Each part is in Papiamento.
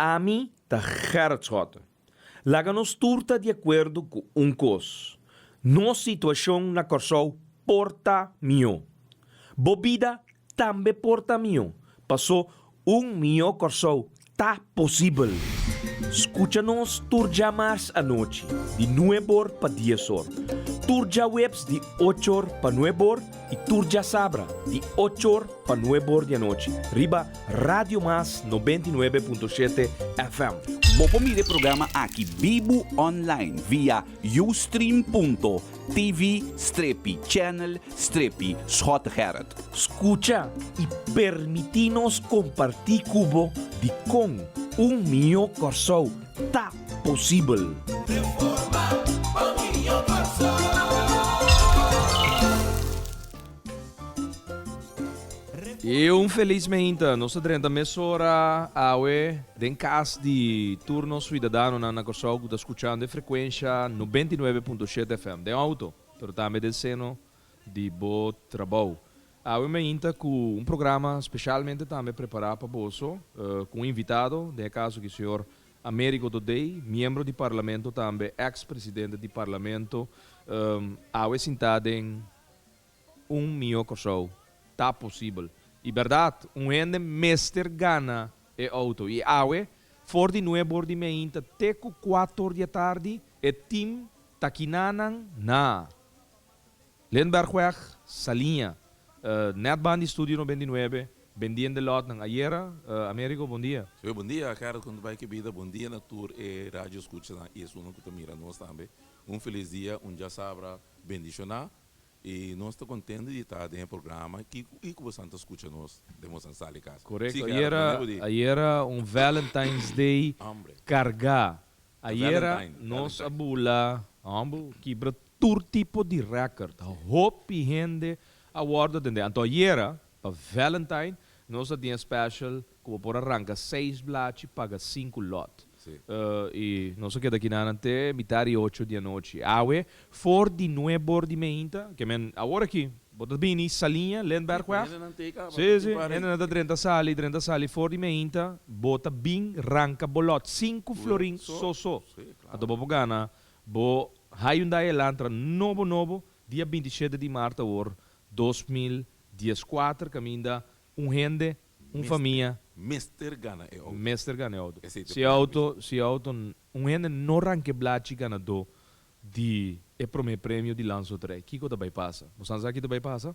Ami ta Gerrit Schotte. Laga nos tur ta di akuerdo ku un kos, nos situashon na Kòrsou por ta mihó. Bo bida tambe por ta mihó, pasó un mihó Kòrsou ta posibel. Skucha nos tur djamars anochi di nueb'or pa dies'or, tur djaweps di och'or pa nueb'or i tur djasabra di och'or pa nueb'or di anochi riba Radio Mas 99.7 FM. Bo por mira e programa aki bibu online via ustream.tv strepi channel strepi Schottegerrit. Skucha i permití nos kompartí ku bo dikon un mihó Kòrsou ta posibel. Reforma pa un mihó Kòrsou. I un felis meinta. Nos ta drenta mesora awe den kas di tur nos suidadanonan na Kòrsou ku ta skuchando e frekuensha 99.7 FM den outo, pero tambe den seno di bo trabou. Awe meinta ku un programa speshalmente tambe prepará pa boso ku un invitado, den e kaso aki señor Americo Dodey, miembro di Parlamento tambe eks presidente di Parlamento, awe sintá den Un mihó Kòrsou ta posibel. I bèrdat, un hende mester gana e outo. I awe, for di nueb'or di meinta te ku kuat'or di atardi, e tim ta kinanan na Lindbergweg, Saliña, nèt ban di Studio 99, bendiende lòtnan. Ayera, Americo, bon dia. Sí, bon dia, Gerrit, kon ta bai ke bida? Bon dia na tur e radio-skuchanan i esunnan ku ta mira nos tambe. Un felis dia, un djasabra bendishoná. I nos ta contento di ta den e programa aki i cu bosan ta scucha nos den bosan sali cas. Correcto. Sí, Ayera, Gerard, mane bo di. ayera un Valentine's Day Hombre. carga. Ayera Valentine, nos a Valentine. bula, hombo, kibra tur tipo di record. Hopi hende a wordo atende. Anto ayera, pa Valentine, nos a tin e special cu bo por a ranca seis blachi paga sinku lot. Sí. I nos a keda kinan te mitar i ocho di anochi. Awe, for di nuebor di meinta, ke men awor aki, bo ta bini Saliña, Lindbergweg. Hendenan te kaba, Sí, sí, tin pari. hendenan ta drenta sali, drenta sali for di meinta, bo ta bin ranka bo lot, sinku florin So, so so. sí, klaro. Anto bo por gana bo Hyundai Elantra nobo nobo, dia 27 di mart awor, 2014, kaminda un hende Un famia. Mester gana e auto. Mester gana e auto. Esei ta Si e auto, si e auto, un hende no ranke blachi ganadó di e promé premio di Landsloterij, kiko ta bai pasa? Bo sa sa ki ta bai pasa?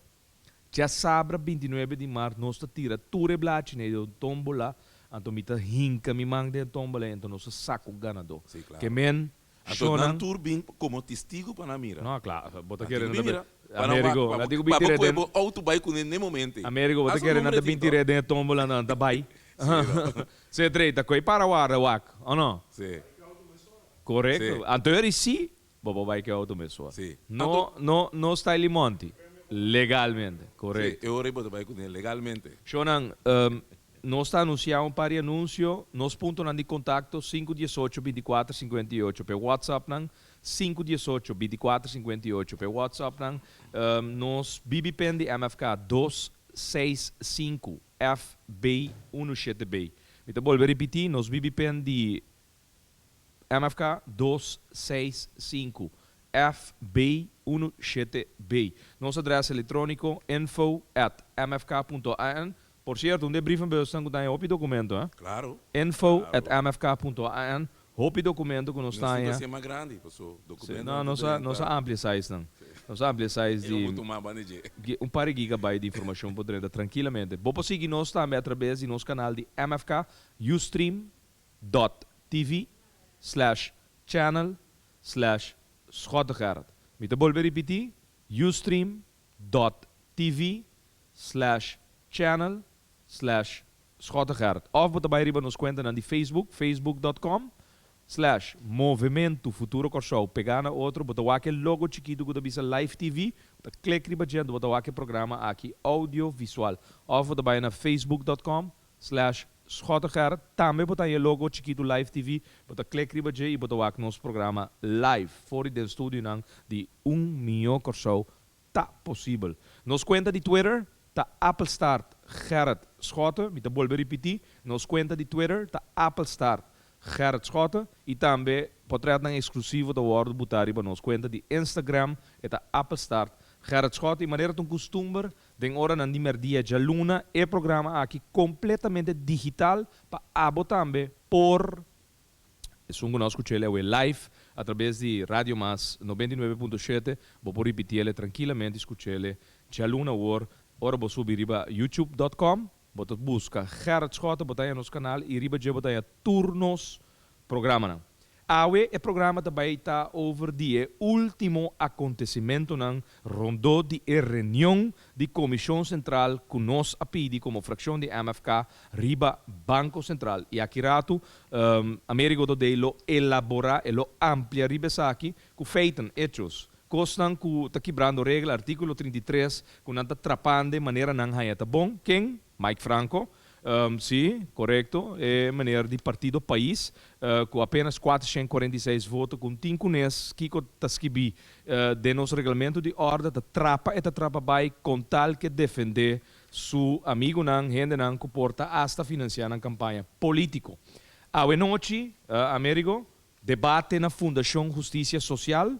Djasabra 29 di mart nos ta tira tur e blachinan ei den un tómbola, anto mi ta hinka mi man den e tómbola ei, anto nos ta saka un ganadó. Sí, klaro. Ke men Anto nan Shownan. tur bin komo testigu pa nan mira. No, kla, bo ta Nan kere tin ku nan bin ta mira. Pa nan wak, Amerigo, pa nan bo tin ku bin pa bo tira kohe den bo outo bai kuné n'e momento ei. Amerigo, bo ta Hasta kere nan nombre ta tin bin tira tòg. den e tómbola nan ta bai. Sí, no. Se trei ta kohe para warda wak, o no? Sí. Korekto. Sí. Anto eri sí, bo por bai ku e outo mesora. Sí. No, Anto. no, no Styly Monty. Legalmente. Sí, Korekto. e ora ei bo ta bai kuné legalmente. Shownan, Nos ta anunsiá un par di anunsio, nos puntonan di kontakto, sinku 18 24 58 p'e WhatsAppnan, sinku 18 24 58 p'e WhatsAppnan, nos BB pen di MFK dos seis sinku FB unu shete B. Mi ta bolbe ripití, nos BB pen di MFK dos seis sinku FB unu shete B. Nos adrès elektróniko, info at mfk punto an. Por sierto, un di e brievenbusnan ku ta haña hopi dokumento, eh. Claro. Info at Claro. mfk punto an. Hopi dokumento ku nos Nos ta tin haña. ku hasié mas grandi, paso Sí, dokumentonan no, ta nos a, nos a drenta. amplia size-nan. Nos a amplia size E di lo por tuma banda dje. gi, un par di gigabyte di informashon por drenta trankilamente. Bo por sigui nos tambe atrabes di nos kanal di MFK Ustream dot tv slash channel slash Schottegerrit. Mi ta bolbe ripití, ustream dot tv slash channel slash Schottegerrit. Òf bo ta bai riba nos kuentanan di Facebook, facebook dot com slash Movementu Futuro Kòrsou. Pegá na otro, bo ta wak e logo chikitu ku ta bisa Live TV, bo ta klik riba dje anto bo ta wak e programa aki audiovisual. Òf bo ta bai na facebook dot com slash Schottegerrit. Tambe bo ta haña e logo chikitu Live TV, bo ta klik riba dje i bo ta wak nos programa live for di den studionan di Un Mihó Kòrsou Ta posibel. Nos kuenta di Twitter ta. ta Appelstart Gerrit Schotte. Mi ta bolbe ripití, nos kuenta di Twitter ta Appelstart Gerrit Schotte i tambe potrètnan eksklusivo ta wòrdu butá riba nos kuenta di Instagram, e ta Appelstart Gerrit Schotte. I manera ta un kustumber, den oranan di mèrdia djaluna e programa aki kompletamente digital pa abo tambe por Esun ku no a skuch'el awe live a trabes di Radio Mas 99.7, bo por ripiti'el trankilamente i skuch'el djaluna awor ora bo subi riba youtube dot com, bo ta buska Gerrit Schotte, bo ta haña nos kanal i riba dje bo ta haña tur nos programanan. Awe e programa ta bai ta over di e ultimo akontesimentonan rondó di e reunion di Komishon Sentral ku nos a pidi komo frakshon di MFK riba Banko Sentral. I aki ratu Amerigo Dodey lo elaborá, e lo amplia riba esaki ku feiten, hechos, kosnan ku ta kibrando regla, artíkulo 33, ku nan ta trapande manera nan haña ta bon. Ken? Mike Franco, Sí, korekto. E meneer di Partido Pais, ku apenas 446 voto ku un tin kunes kiko ta skibí den nos reglamento di orde ta trapa e ta trapa bai kon tal ke defendé su amigunan, hendenan ku por ta asta finansiá nan kampaña polítiko. Awe nochi, Amerigo, debate na Fundashon Hustisia Sosial.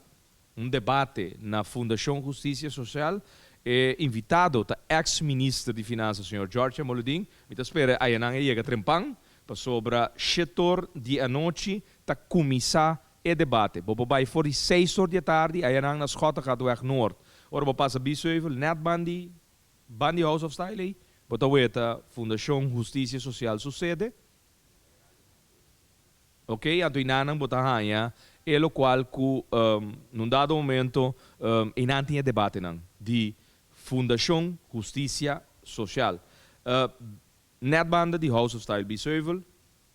Un debate na Fundashon Hustisia Sosial. E invitado ta ex minister di Finansa señor George Jamaloodin. Mi ta spera ayanan e yega trempan pasobra shetor di anochi ta cuminsa e debate. Bo por bay for di seis or di e tardi ayanan na Schottegatweg Noord. Ora bo pasa Biesheuvel net bandi bandi House of Style ey bo ta weta Fundashon Hustisia Sosial su sede. Ok, anto einan bo ta haña e lokual ku na un dado momento einan tin e debatenan di Fundashon Hustisia Sosial. Nèt banda di House of Style Biesheuvel,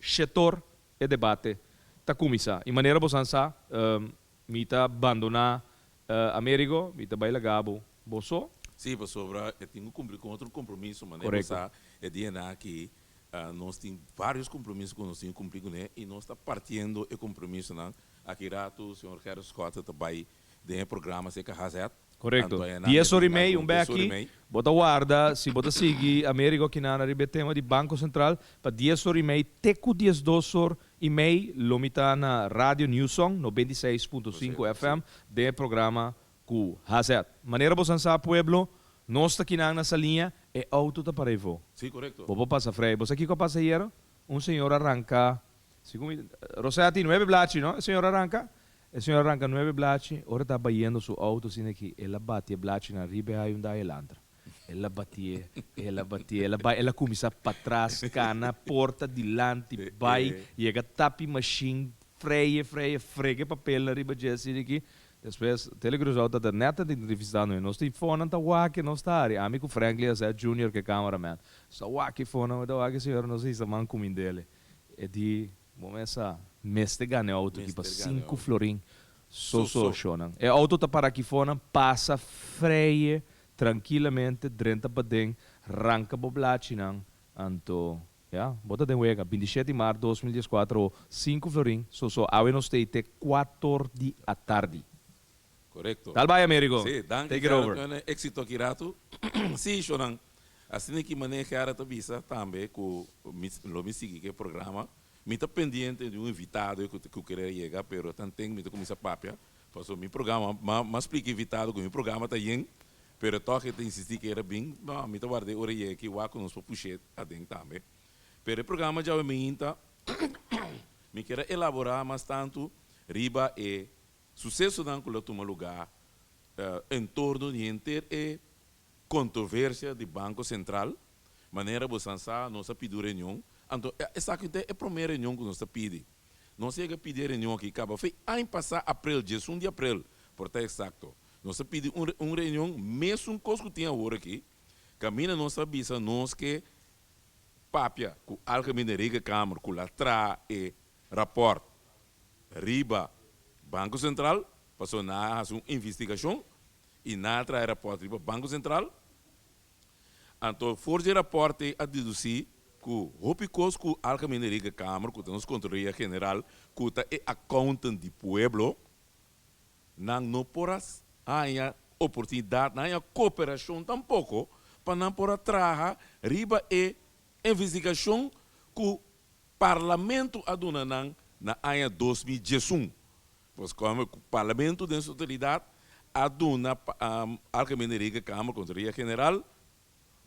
shetor e debate ta kuminsá. I manera bosan sa, mi ta bandoná Amerigo, mi ta bai laga bo bo so. Sí, pasobra e tin ku kumpli ku otro kompromiso, manera bo sa e dianan aki Nos tin varios compromiso cu nos tin cumpli cune y nos ta partiendo e compromisonan. Aki rato señor Gerrit Schotte ta bay den e programa CKHZ. Correcto. Dies ora y mei, un beki, bo ta warda, si bo ta sigui Amerigo Kinana riba e tema di Banco Central, pa dies ora y mei te cu 12 or y mei lo mi ta na Radio New Song 96.5 FM den e programa Ku HZ. Manera bosan sa pueblo, nos ta kinan na Saliña, e auto ta para efo. Sí, korekto. Bo por pasa frei. Bo sa kiko a pasa ayera? Un señor a ranka, segun mi, Rosetta tin nuebe blachi, no? E señor a ranka, e señor a ranka nuebe blachi, ora ta bayendo su auto asina aki, el a bati e blachinan riba e Hyundai Elantra. El a batié, el a batié, el a bai, el a kuminsá patras, kana, porta dilanti, bai, yega tapi mashin, freie, freie, frega e papelnan riba dje asina aki. Despues, Telecuraçao ta ta net ta entrevistá nos. Nos tin fonan ta wak nos ta hari. Ami ku Frankly Azet Junior ku e cameraman. Nos ta wak e fonan, ta wak e señora, nos a hisa man kumind'el. E di, Bo mesa mester gana e auto aki pa sinku florin so so shonan. E auto ta para aki fonan, pasa freie trankilamente, drenta paden, ranka bo blachinan, anto ya, bo ta den wega. 27 di maart 2014 o sinku florin so so. Awe nos ta ei te kuator di atardi. Korekto. Dal bai Amerigo. Sí, danki Take it over. Gerrit. Éxito aki ratu. Sí, shonan. Asina ki manera Gerrit a bisa tambe ku mi lo mi sigui ku e programa. Mi ta pendiente di un invitado ku ku kere yega pero tanten mi ta kuminsá papia pasobra mi programa m'a m'a splika invitado ku mi programa ta yen pero tòg e ta insistí kere bin. No, mi ta warda e ora e yega aki wak ku nos por push'é aden tambe. Pero e programa djawe mainta mi kier a elaborá mas tantu riba e Susesonan ku lo tuma lugá en torno di henter e kontroversia di Banko Sentral, manera bo san sa nos a pidi un reunion, anto esaki ta e promé reunion ku nos ta pidi. Nos yega pidi e reunion aki kaba fe aña pasá aprel, 11 di aprel por ta eksakto, nos a pidi un un reunion mesun kos ku tin awor aki, kaminda nos a bisa nos ke papia ku Algemene Rekenkamer ku la traha e rapòrt riba Banko Sentral, pasobra nan a hasi un investigashon i nan a traha e rapòrt riba Banko Sentral. Anto for di e rapòrt ei a dedusí ku hopi kos ku Algemene Rekenkamer, ku ta nos Kontroleria General, ku ta e accountant di pueblo, nan no por a haña oportunidat, nan haña koperashon tampoko. pa nan por a traha riba e investigashon ku Parlamento a duna nan na aña 2011. Pues komo ku Parlamento den su totalidat a duna Algemene Rekenkamer, Kontraloria General,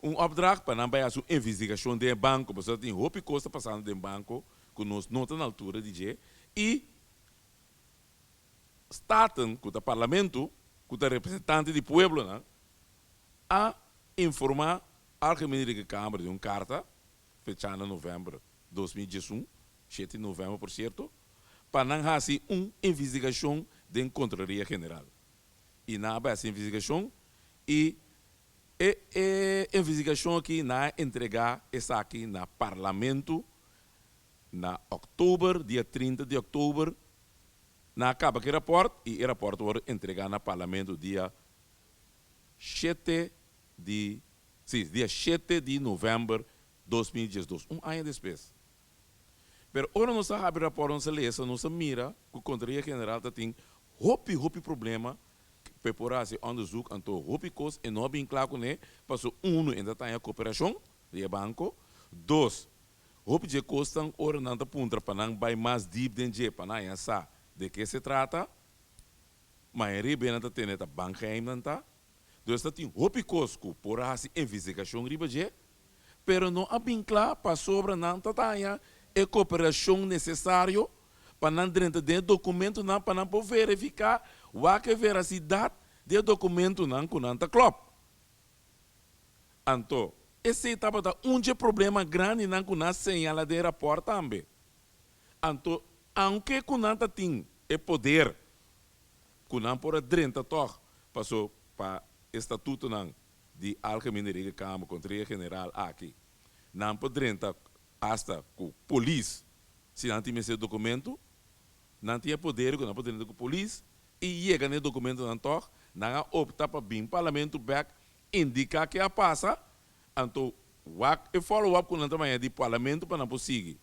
un opdracht pa nan bai hasi un investigashon den e banko, pasobra tin hopi kos ta pasando den banko ku nos no ta na altura di dje i Staten, ku ta Parlamento, ku ta representante di pueblonan, a informá Algemene Rekenkamer den un karta fechá na novèmber 2011, shete di novèmber por sierto, pa nan hasi un investigashon den Kontraloria General. I nan a bai hasi investigashon i e e investigashon aki nan a entregá esaki na Parlamento na òktober, dia 30 di òktober. Nan a kaba ku e rapòrt i e rapòrt a wòrdu entregá na Parlamento dia shete di, sí, dia shete di novèmber 2012, un aña despues. Pero ora nos a habri rapòrt, nos a lesa, nos a mira ku Kontraloria General ta tin hopi, hopi problema pa e por hasi onderzoek, anto hopi kos e no a bin kla kuné, paso uno, e ta taña koperashon di e banko, dos, hopi dje kosnan ora nan ta puntra pa nan bai mas diep den dje pa nan haña sa de ke se trata, mayoria bes nan ta tene ta bankgeheim nan ta. Dus ta tin hopi kos ku por a hasi investigashon riba dje, pero no a bin kla pasobra nan ta haña e koperashon nesesario pa nan drenta den e dokumentonan pa nan por verifiká wak e verasidat di e dokumentonan ku nan ta klòp. Anto, esei tabata un dje problema grandinan ku nan a señala den e rapòrt tambe. Anto, aunke ku nan ta tin e poder ku nan por a drenta tòg paso pa e statutonan di Algemene Rekenkamer, Kontraloria General aki, nan por drenta asta ku polis si nan tin mester dokumentu. Nan tin e poder ku nan por drenta ku polis i yega na e dokumentonan tòg. Nan a opta pa bin Parlamento bèk indiká ke a pasa, anto wak e follow up ku nan ta baña di Parlamento pa nan por sigui.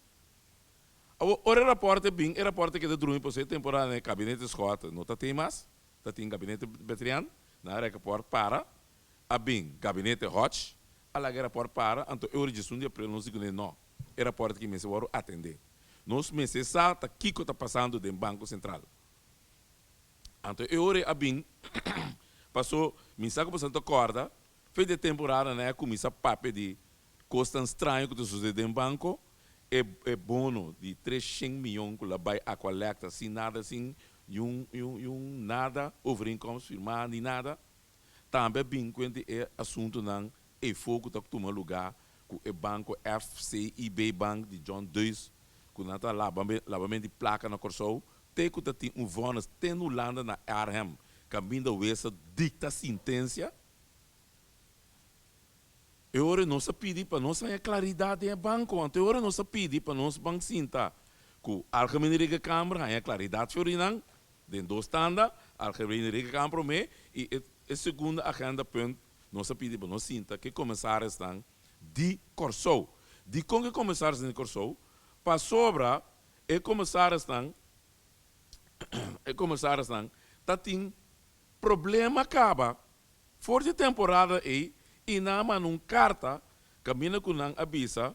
Awor, ora e rapòrt a bin, e rapòrt a keda drumi pasobra e temporada na e kabinete Schotte no ta tin mas, ta tin gabinete Betrian, nan a rèk rapòrt para, a bin gabinete Hodge, a laga e rapòrt para, anto e ora 11 di aprel nos di kuné nò, e rapòrt aki mester wòrdu atendé. Nos mester sa ta kiko ta pasando den Banko Sentral. Anto e ora a bin, paso mi sa ku boso ta kòrda, fe di e temporada nan a kuminsá papia di Kosnan straño ku ta susedé den banko, e e bono di 300 miyon ku la bai Aqualectra sin nada, sin yun yun yun nada overeenkomst firmá ni nada. Tambe a bin kuenta e asuntunan eyfó ku ta tuma lugá ku e banko FCIB Bank di John Deus ku nan ta laba labament di plaka na Kòrsou te ku ta tin un vònes te na Hulanda na Arnhem kaminda wes a dikta sintensia. E ora nos a pidi pa nos haña klaridat den e banko, anto e ora nos a pidi pa nos ban sinta ku Algemene Rekenkamer haña klaridat for di nan den dos tanda, Algemene Rekenkamer promé i e e segundo agendapunt nos a pidi pa nos sinta ku e komisarisnan di Kòrsou. Dikon ku e komisarisnan di Kòrsou? Pasobra e komisarisnan e komisarisnan ta tin problema kaba For di e temporada ei i nan a manda un karta kaminda ku nan a bisa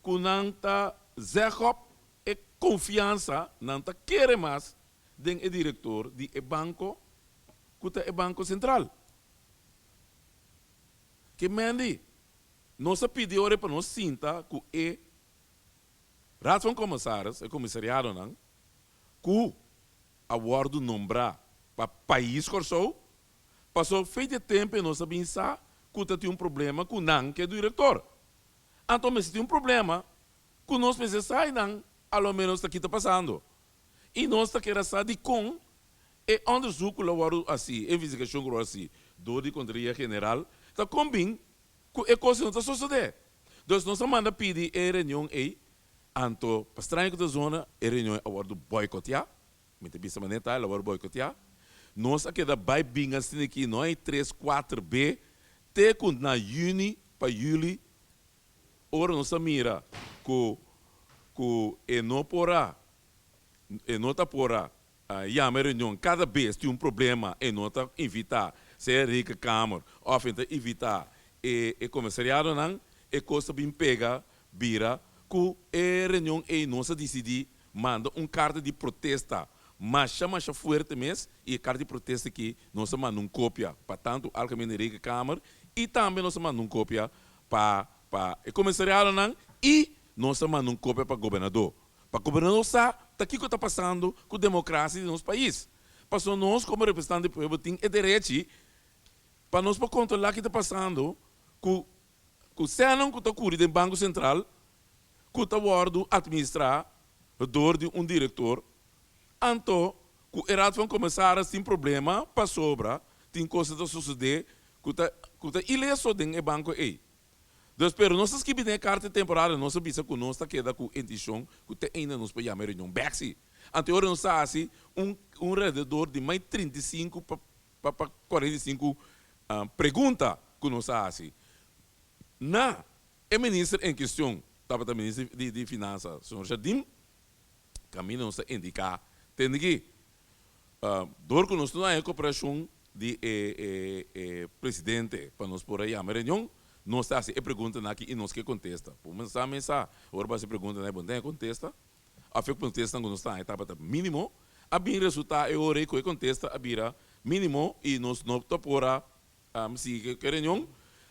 ku nan ta zeg op e konfiansa, nan ta kere mas den e direktor di e banko ku ta e Banko Sentral. Ke Mandy, nos a pidi ora pa nos sinta ku e Raad van Commissaris, e komisariadonan, ku a wòrdu nombrá pa pais Kòrsou. Paso fe di e tempo e nos a bin sa cu ta tin un problema cu nan ke director. Anto mester tin un problema cu nos mester sa y nan a lo menos ta ki ta pasando. Y nos ta kere sa dicon e onderzoek cu lo wordo haci, e investigacion cu lo wordo haci door di Contraloria General ta con bin cu e cos no ta sosode. Dus nos a manda pidi e reunion ey, anto pa straño cu ta zona e reunion a wordo boycotea. Mi ta bisa manera ta, el a wòrdu boikoteá. Nos a keda bai bin asina aki no hay tres, kuater be, te ku na yüni pa yüli, ora nos a mira ku ku e no por a, e no ta por a yama e reunion kada bes tin un problema e no ta invitá sea Rekenkamer òf e ta invitá. e e komisariadonan e kos ta bin pega bira ku e reunion ei nos a disidí manda un karta di protesta masha masha fuerte mes i e karta di protesta aki nos a manda un kopia pa tantu Algemene Rekenkamer i tambe nos a manda un kopia pa pa e komisariadonan i nos a manda un kopia pa gobernadó pa gobernadó sa ta kiko ta pasando ku demokrasia di nos pais pasobra nos komo representante di pueblo tin e derechi Pa nos por kontrolá ki ta pasando ku ku sènan ku ta kuri den Banko Sentral ku ta wòrdu atministrá dor di un direktor, anto ku e Raad van Commissaris tin problema pasobra tin kos ta sosodé ku ta ku ta ileso den e banko ei. Dus pero nos ta skibi den e karta temporario nos a bisa ku nos ta keda ku intishon ku te ainda nos por yama e reunion bèk si. Anto e ora nos ta hasi un un rededor di mai 35 pa Pa pa 45 pregunta ku nos a hasi na e minister en kestion, tabata minister di di finansa señor Jardim, kaminda nos ta indiká tende ki dor ku nos no haña koperashon di e e e presidente pa nos por a yama e reunion, nos ta hasi e preguntanan aki i nos ke kontesta. Por mensá mensá ora bo hasi preguntanan e bo no ta haña kontesta. Of e kontestanan ku nos ta haña tabata mínimo, a bin resultá e ora ei ku e kontesta a bira mínimo i nos no ta por a sigui ku e reunion.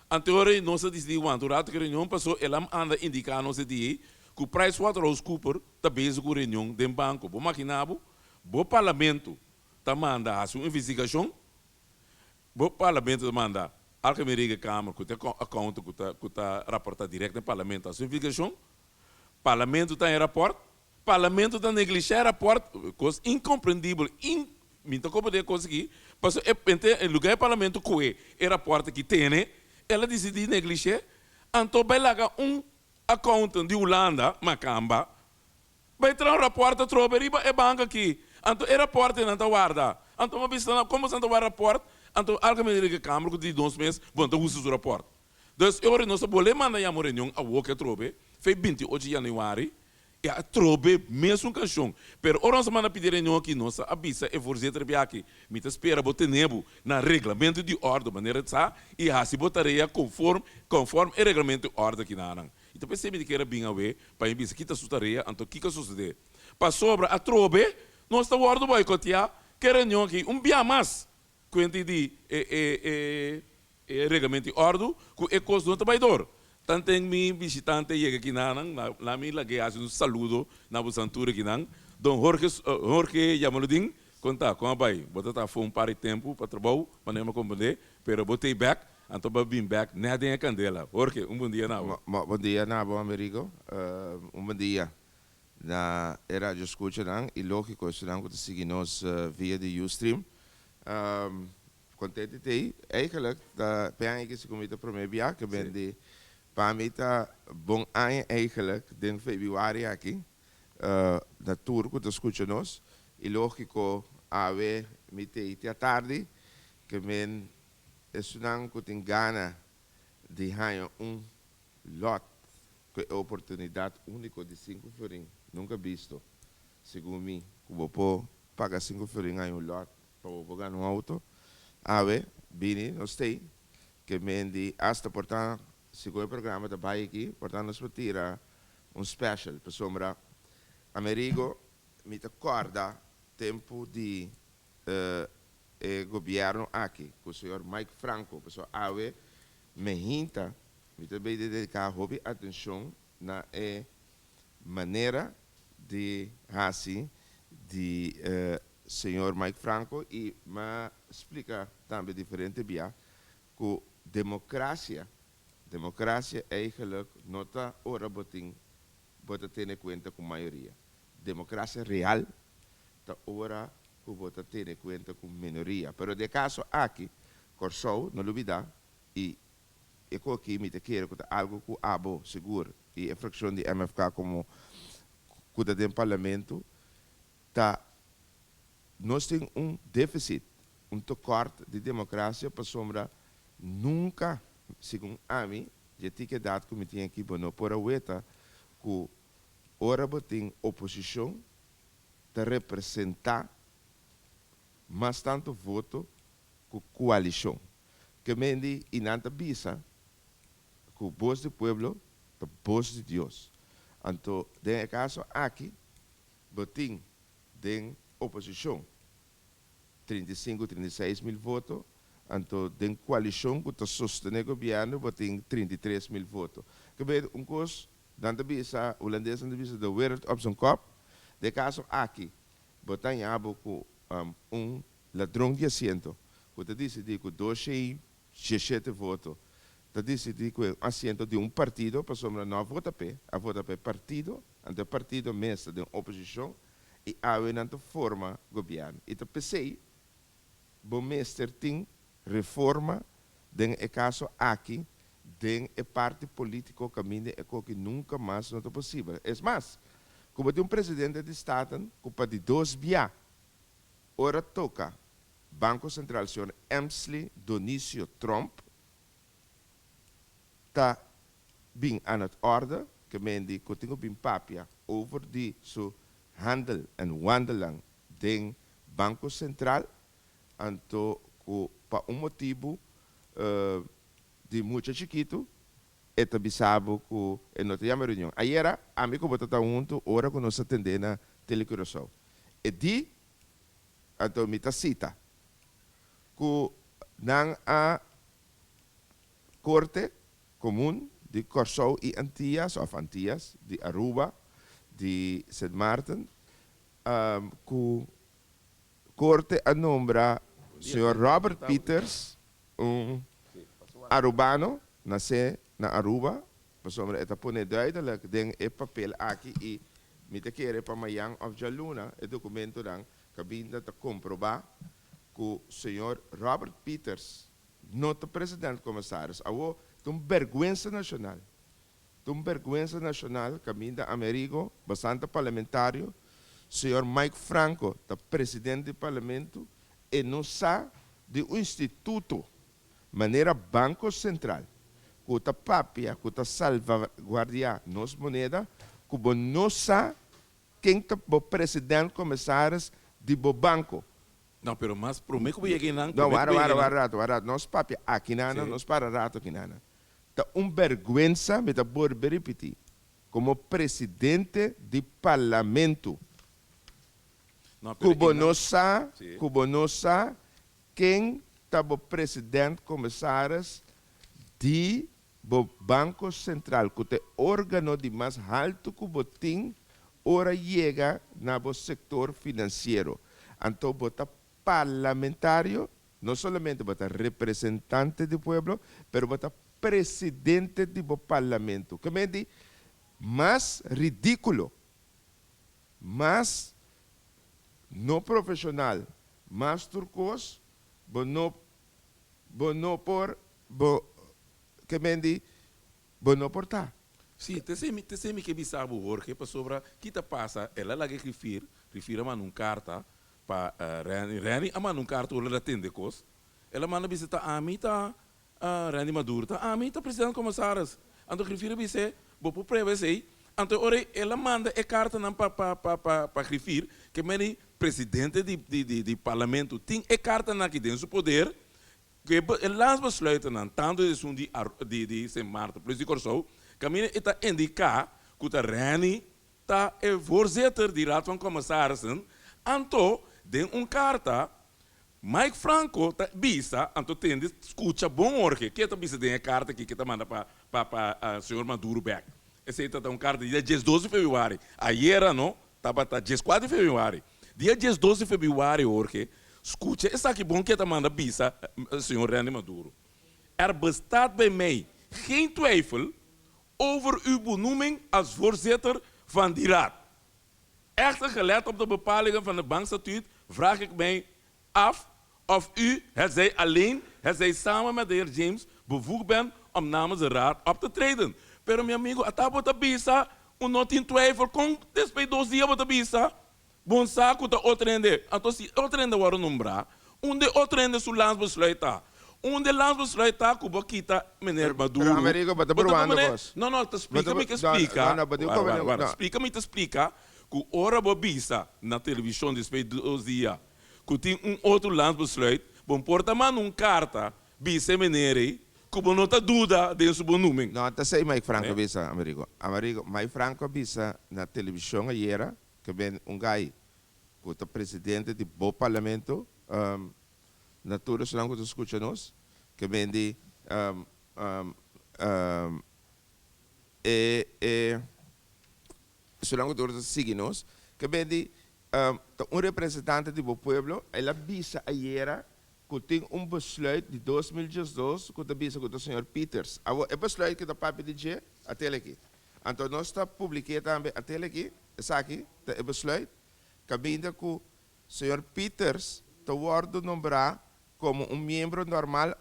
Anto e ora ei nos a disidí wanta un ratu ku e reunion pasobra el a anda indiká nos e dia ei ku PricewaterhouseCoopers ta bezig ku reunion den banko. Bo maginá bo, bo parlamento ta manda hasi un investigashon, bo parlamento ta manda Algemeen Rekenkamer ku ta accountant ku ta ku ta raportá dirèkt na parlamento hasi un investigashon, Parlamento ta en raport, Parlamento ta neglishá e raport, kos inkomprendibel, in, mi ta komprendé e kos aki, pasobra e ente en lugá e Parlamento kohe e raport aki tene, el a disidí neglish'é, anto bai laga un accountant di Hulanda, makamba, bai traha un raport atrobe riba e bank aki, anto e raport ei nan ta warda, anto mi a bisa nan, komo boso ta warda raport, anto Algemene Rekenkamer ku di nos mes, bo no ta usa su raport. Dus e ora nos a bolé manda yama un reunion awoke atrobe, fei 28 januari, i atrobe mesun kanshon. Pero ora nos a manda pidi reunion aki, nos a bisa e voorzitter biaki, mi ta spera bo tene bo na reglamento di orde manera sa i hasi bo tarea konform konform e reglamento di orde akinanan. I ta pesei mi ta kier a bin awe pa mi bisa kita su tarea, anto kiko a sosode. Pasobra atrobe nos ta wordo boikotea ke reunion aki un bia mas. Kuenti di e e e e reglamento di òrdu ku e kos no ta bai dor. Tanten mi bishitante yega kinanan, la mi lag'é hasi un saludo na bo santura kinan. Don Jorge Jorge Jamaludin, kon ta? Kon a bai? Bo ta ta afó un par di tempu pa trabou, manera mi a komprendé, pero bo t'ei bèk, anto bo a bin bèk nèt den e kandela. Jorge, un bon dia na bo. Bon dia na bo, Amerigo. Un bon dia na e radio scuchanan y logico esunnan cu ta sigui nos via di Ustream. Contento t'ey. Eigenlijk ta pe aña ki si cu mi ta prome bia ke ben di pa mi ta bon aña eigenlijk den februari aki na tur cu ta scucha nos y logico awe mi t'ey te atardi ke men esunnan cu tin gana di haña un lot ku e oportunidat úniko di sinku florin nunka bisto, segun mi, ku bo por paga sinku florin haña un lòt pa bo por gana un outo. Awe, bini nos t'ei, ke men di asta por ta, segun e programa ta bai aki, por ta nos por tira un special, pasobra Amerigo, mi ta kòrda tempu di e gobièrnu aki ku señor Mike Franco, pasobra awe Me hinta, mi ta bay dedica hopi atencion na e manera di haci di señor Mike Franco y m'a splica tambe diferente bia cu democracia, democracia eigenlijk no ta ora bo tin, bo ta tene cuenta cu mayoria. Democracia real ta ora cu bo ta tene cuenta cu minoria. Pero den e caso aki, Corsou, no lubida, y e cu aki mi ta kere cu ta algo cu abo sigur y e fraccion di MFK como cu ta den Parlamento, ta nos tin un deficit, un tekort di democracia pasobra nunca, segun ami, dje tiki edad cu mi tin aki bo no por a weta cu ora bo tin oposicion ta representa mas tanto voto cu coalicion. Ke mendi y nan ta bisa. ku bos di pueblo ta bos di Dios. Anto den e kaso aki bo tin den oposishon 35, 36 mil voto, anto den koalishon ku ta sostené gobièrnu bo tin 33 mil voto. Ke ber un kos nan ta bisa, hulandesnan ta bisa de wereld op zijn kop. Den e kaso aki bo ta haña bo ku un ladron di asiento ku ta disidí ku 217 voto ta disidí ku e asiento di un partido pasobra no a vota p'e, a vota pa e partido, anto e partido mes ta den oposishon i awe nan ta forma gobièrnu. I ta p'esei bo mester tin reforma den e kaso aki den e parti polítiko kaminda e koki nunka mas no ta posibel. Es mas, ku bo tin un presidente di Staten ku pa di dos bia ora toka Banko Sentral señor Emsley Donicio Tromp ta bin aan het orde, ke men di ku tin ku bin papia over di su handel en wandelan den Banko Sentral, anto ku pa un motibu di mucha chikitu e ta bisa bo ku e no ta yama reunion. Ayera ami ku bo ta ta huntu ora ku nos a tende na Tele Curaçao. E di, anto mi ta sita, ku nan a Korte Komun di Kòrsou i Antias òf Antias, di Aruba, di Sint Maarten, ku Korte a nombra señor Robert Pieters, un Arubano, nasé na Aruba, pasobra e ta pone duidelijk den e papel aki i mi ta kere pa mayan òf djaluna e dokumentonan kabinda ta komprobá ku señor Robert Pieters no ta president commissaris. Awo ta un berguensa nashonal. Ta un berguensa nashonal kaminda Amerigo bastante parlamentario, señor Mike Franco ta president di parlamento e no sa di un instituto manera Banco Central ku ta papia ku ta salvaguardia nos moneda ku bo no sa ken ta bo president commissaris di bo banco. No, pero mas prome ku bo yega einan, No, prome ku wara, bo wara, yega wara einan. rato, wara rato. Nos papia akinana, Sí. nos para rato akinana. Ta un berguensa, mi ta bolbe ripiti, komo presidente di parlamento, No, pero ku bo einan, no sa, sí. ku bo no sa ken ta bo president commissaris di bo Banco Central, ku ta e organo di mas haltu ku bo tin ora yega na bo sektor finansiero. Anto bo ta parlamentario, no solamente bo ta representante di pueblo, pero bo ta presidente di bo parlamento. Ke men di mas ridíkulo, mas no profeshonal, mas tur kos, bo no bo no por bo ke men di bo no por ta. Sí, te esei mi, te esei mi ke bisa bo, Jorge, pasobra ki ta pasa, el a laga e grifir, grifir a manda un karta pa Renny, Renny a manda un karta ora el a tende kos, el a manda bisa ta ami ta Renny Maduro, ta ami ta president commissaris, anto grifir a bis'é, bo por prueba esei, anto e ora ei el a manda e kartanan pa pa pa pa pa grifir, ke meni presidente di di di di parlamento tin e kartanan aki den su poder, Ku e las besluitennan, tantu esun di di di Sint Maarten plus di Kòrsou, kaminda e ta indiká ku ta Renny ta e voorzitter di Raad van Commissarissen, anto den un karta Mike Franco ta bisa, anto tende skucha bon Jorge, ke ta bisa den e karta aki ke ta manda pa pa pa señor Maduro bèk. Esei ta ta un karta di dia diesdos di febrüari, ayera no, tabata dieskuater di febrüari. Dia diesdos di febrüari Jorge, Skucha esaki bon ke ta manda bisa señor Renny Maduro, Er bestaat bij mij geen twijfel over uw benoeming als voorzitter van die raad. Echter gelet op de bepalingen van de bankstatuut vraag ik mij af of u, hetzij alleen, hetzij samen met de heer James, bevoegd bent om namens de raad op te treden. Pero mi amigo, ata bo ta bisa, u no tin twijfel, kon despues 2 dia bo ta bisa? Bon sa ku ta otro hende, anto si otro hende wòrdu nombrá, unda e otro hende su landsbesluit ta? Unda e landsbesluit ta ku bo kita meneer Maduro? Pero Amerigo, bo ta Bo ta probando komprendé? kos. No, no, ta Bo splika ta mi ke no, splika. no, no, bo tin Wara, wara, komprendé, wara. no. Splika mi ta splika ku ora bo bisa na televishon despues di 2 dia ku tin un otro landsbesluit, bo por ta manda un karta bisa e meneer ei. Ku bo no ta duda den su benoeming. No, ta esei Mike Franco a bisa, Amerigo. Amerigo, Mike Franco a bisa na televishon ayera ke ben un gai ku ta presidente di bo parlamento, na tur esnan ku ta skucha nos, ke ben di e e esnan ku tur ta sigui nos, ke ben di ta un representante di bo pueblo, el a bisa ayera ku tin un besluit di 2012 ku ta bisa ku ta señor Pieters. Awor e besluit ku ta papia di dje a tel aki. Anto nos ta publik'é tambe a tel aki, esaki ta e besluit kaminda ku señor Pieters ta wòrdu nombrá komo un miembro normal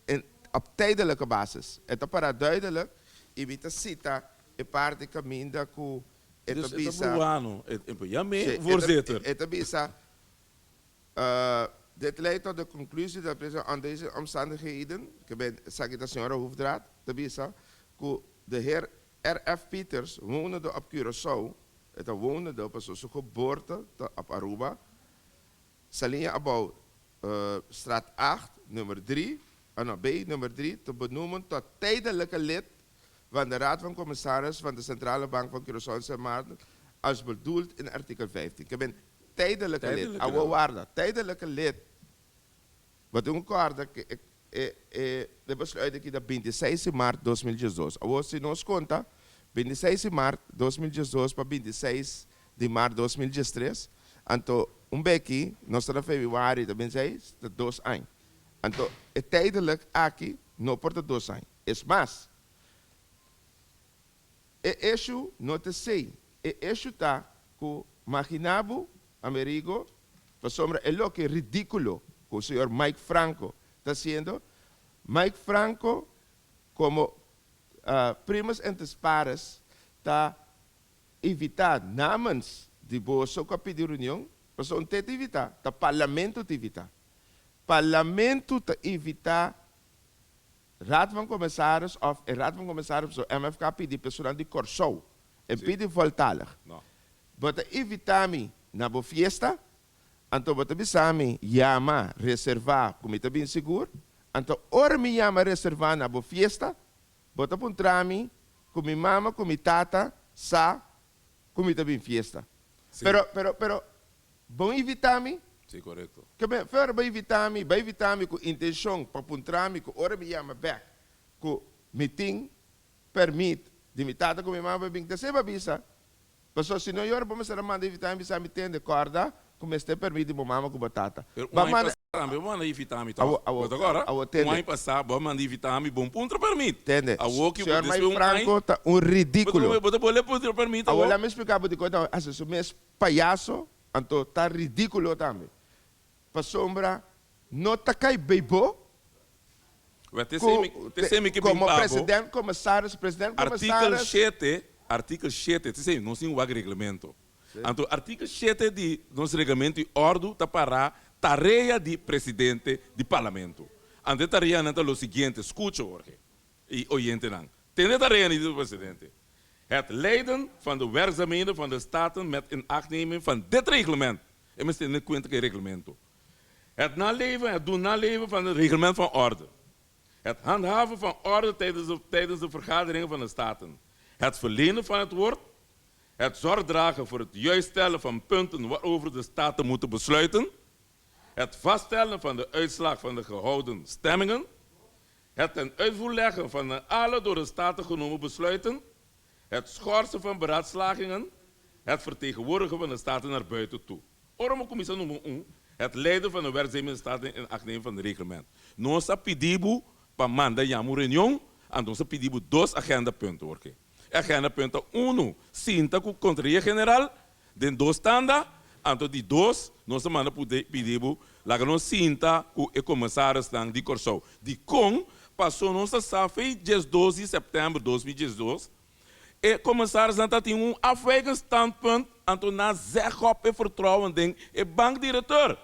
en op tijdelijke basis. E ta pará duidelijk i mi ta sita e parti kaminda ku e ta Dus e ta bisa. bruano, e yam'é Sí, e ta voorzitter. e ta bisa. Dit leidt tot de conclusie dat president onder deze omstandigheden, ke ben esaki ta señora Hoefdraad ta bisa ku de heer RF Pieters wonende op Curaçao, e ta wonende pasobra su geboorte ta op Aruba, Saliña Abou, straat 8, nummer 3, ah no, B, nummer 3, te benoemen tot tijdelijke lid van de Raad van Commissaris van de Centrale Bank van Curaçao en Sint Maarten als bedoeld in artikel 15. Ke ben Tijdelijke lid. Tijdelijke Awor dan. warda, tijdelijke lid. Bo tin ku kòrda ku e e e e besluit aki ta bintiseis di mart 2012. Awor si nos konta bintiseis di mart 2012 pa bintiseis di mart 2013, anto un beki nos ta na febrüari ta bintiseis, ta dos aña. Anto e tijdelijk aki no por ta dos aña. Es mas, E eshu no ta esei. E eshu ta ku magina bo, Amerigo, pasobra e loke ridíkulo ku señor Mike Franco ta hasiendo. Mike Franco komo primus inter pares ta invitá namens di boso ku a pidi reunion, pasobra un te ta invitá, ta parlamento ta invitá. Parlamento ta invitá Raad van Commissaris of e Raad van Commissaris pasobra MFK pidi personal di Kòrsou e pidi voltalig. Bo ta invitá mi na bo fiesta, anto bo ta bisa mi yama reservá ku mi ta bin sigur. Anto ora mi yama reservá na bo fiesta, bo ta puntra mi ku mi mama ku mi tata sa ku mi ta bin fiesta. Pero, pero, pero Bon invitá mi? Sí, korekto. Ke ben, Fer, bo invitá mi, bo a invitá mi ku intenshon pa puntra mi ku ora mi yama bèk ku mi tin pèrmit di mi tata ku mi mama pa bin ta seba bisa. Pasobra si no yora bo mester a manda invitá mi bisa mi tende, kòrda ku mester pèrmit di bo mama ku bo tata. Pero Bo a un aña manda. pasá tambe bo manda invitá mi tòg? Awo, awo, Bo ta kòrda? awo, Un tende. aña pasá bo a manda invitá mi, bo no puntra pèrmit. Tende, Awo ki señor despues Mike un aña. Franco ta un Bo ta ridíkulo. bo ta bolbe puntra pèrmit Awo awo? laat mi splika bo dikon ta hasi su mes Payaso, anto ta ridiculo tambe. Pasobra no ta cay bay bo cu como president commissaris, president Artikel commissaris. shete, artikel shete, te esey nos tin wak reglamento. Anto artikel shete di nos reglamento di ordu ta para tarea di presidente di parlamento. Anto e tareanan ta lo siguiente, scucha Jorge y oyentenan. Tende tarea di presidente. Het leiden van de werkzaamheden van de Staten met inachtneming van dit reglement. E mester tene kuenta ku e reglamento. Het naleven, het doen naleven van het reglement van orde. Het handhaven van orde tijdens de, tijdens de vergaderingen van de Staten. Het verlenen van het woord. Het zorg dragen voor het juist stellen van punten waarover de Staten moeten besluiten. Het vaststellen van de uitslag van de gehouden stemmingen. Het ten uitvoer leggen van de alle door de Staten genomen besluiten. Het schorsen van beraadslagingen. Het vertegenwoordigen van de Staten naar buiten toe. Ora mi kuminsá numa un, het leiden van de werkzaamheden Staten in acht nemen van het reglement. Nos a pidi bo pa manda yama un reunion, anto nos a pidi bo dos agendapunten hoor. E agendapunt ta unu, sinta ku Contraloria General Den dos tanda, anto di dos, nos ta manda pidi bo laga nos sinta ku e komisarisnan di Kòrsou. Dikon? Paso nos ta sa fei diesdos di sèptèmber 2012, e komisarisnan ta tin un afwijkend standpunt, anto nan zeg op e vertrouwen den e bankdirekteur.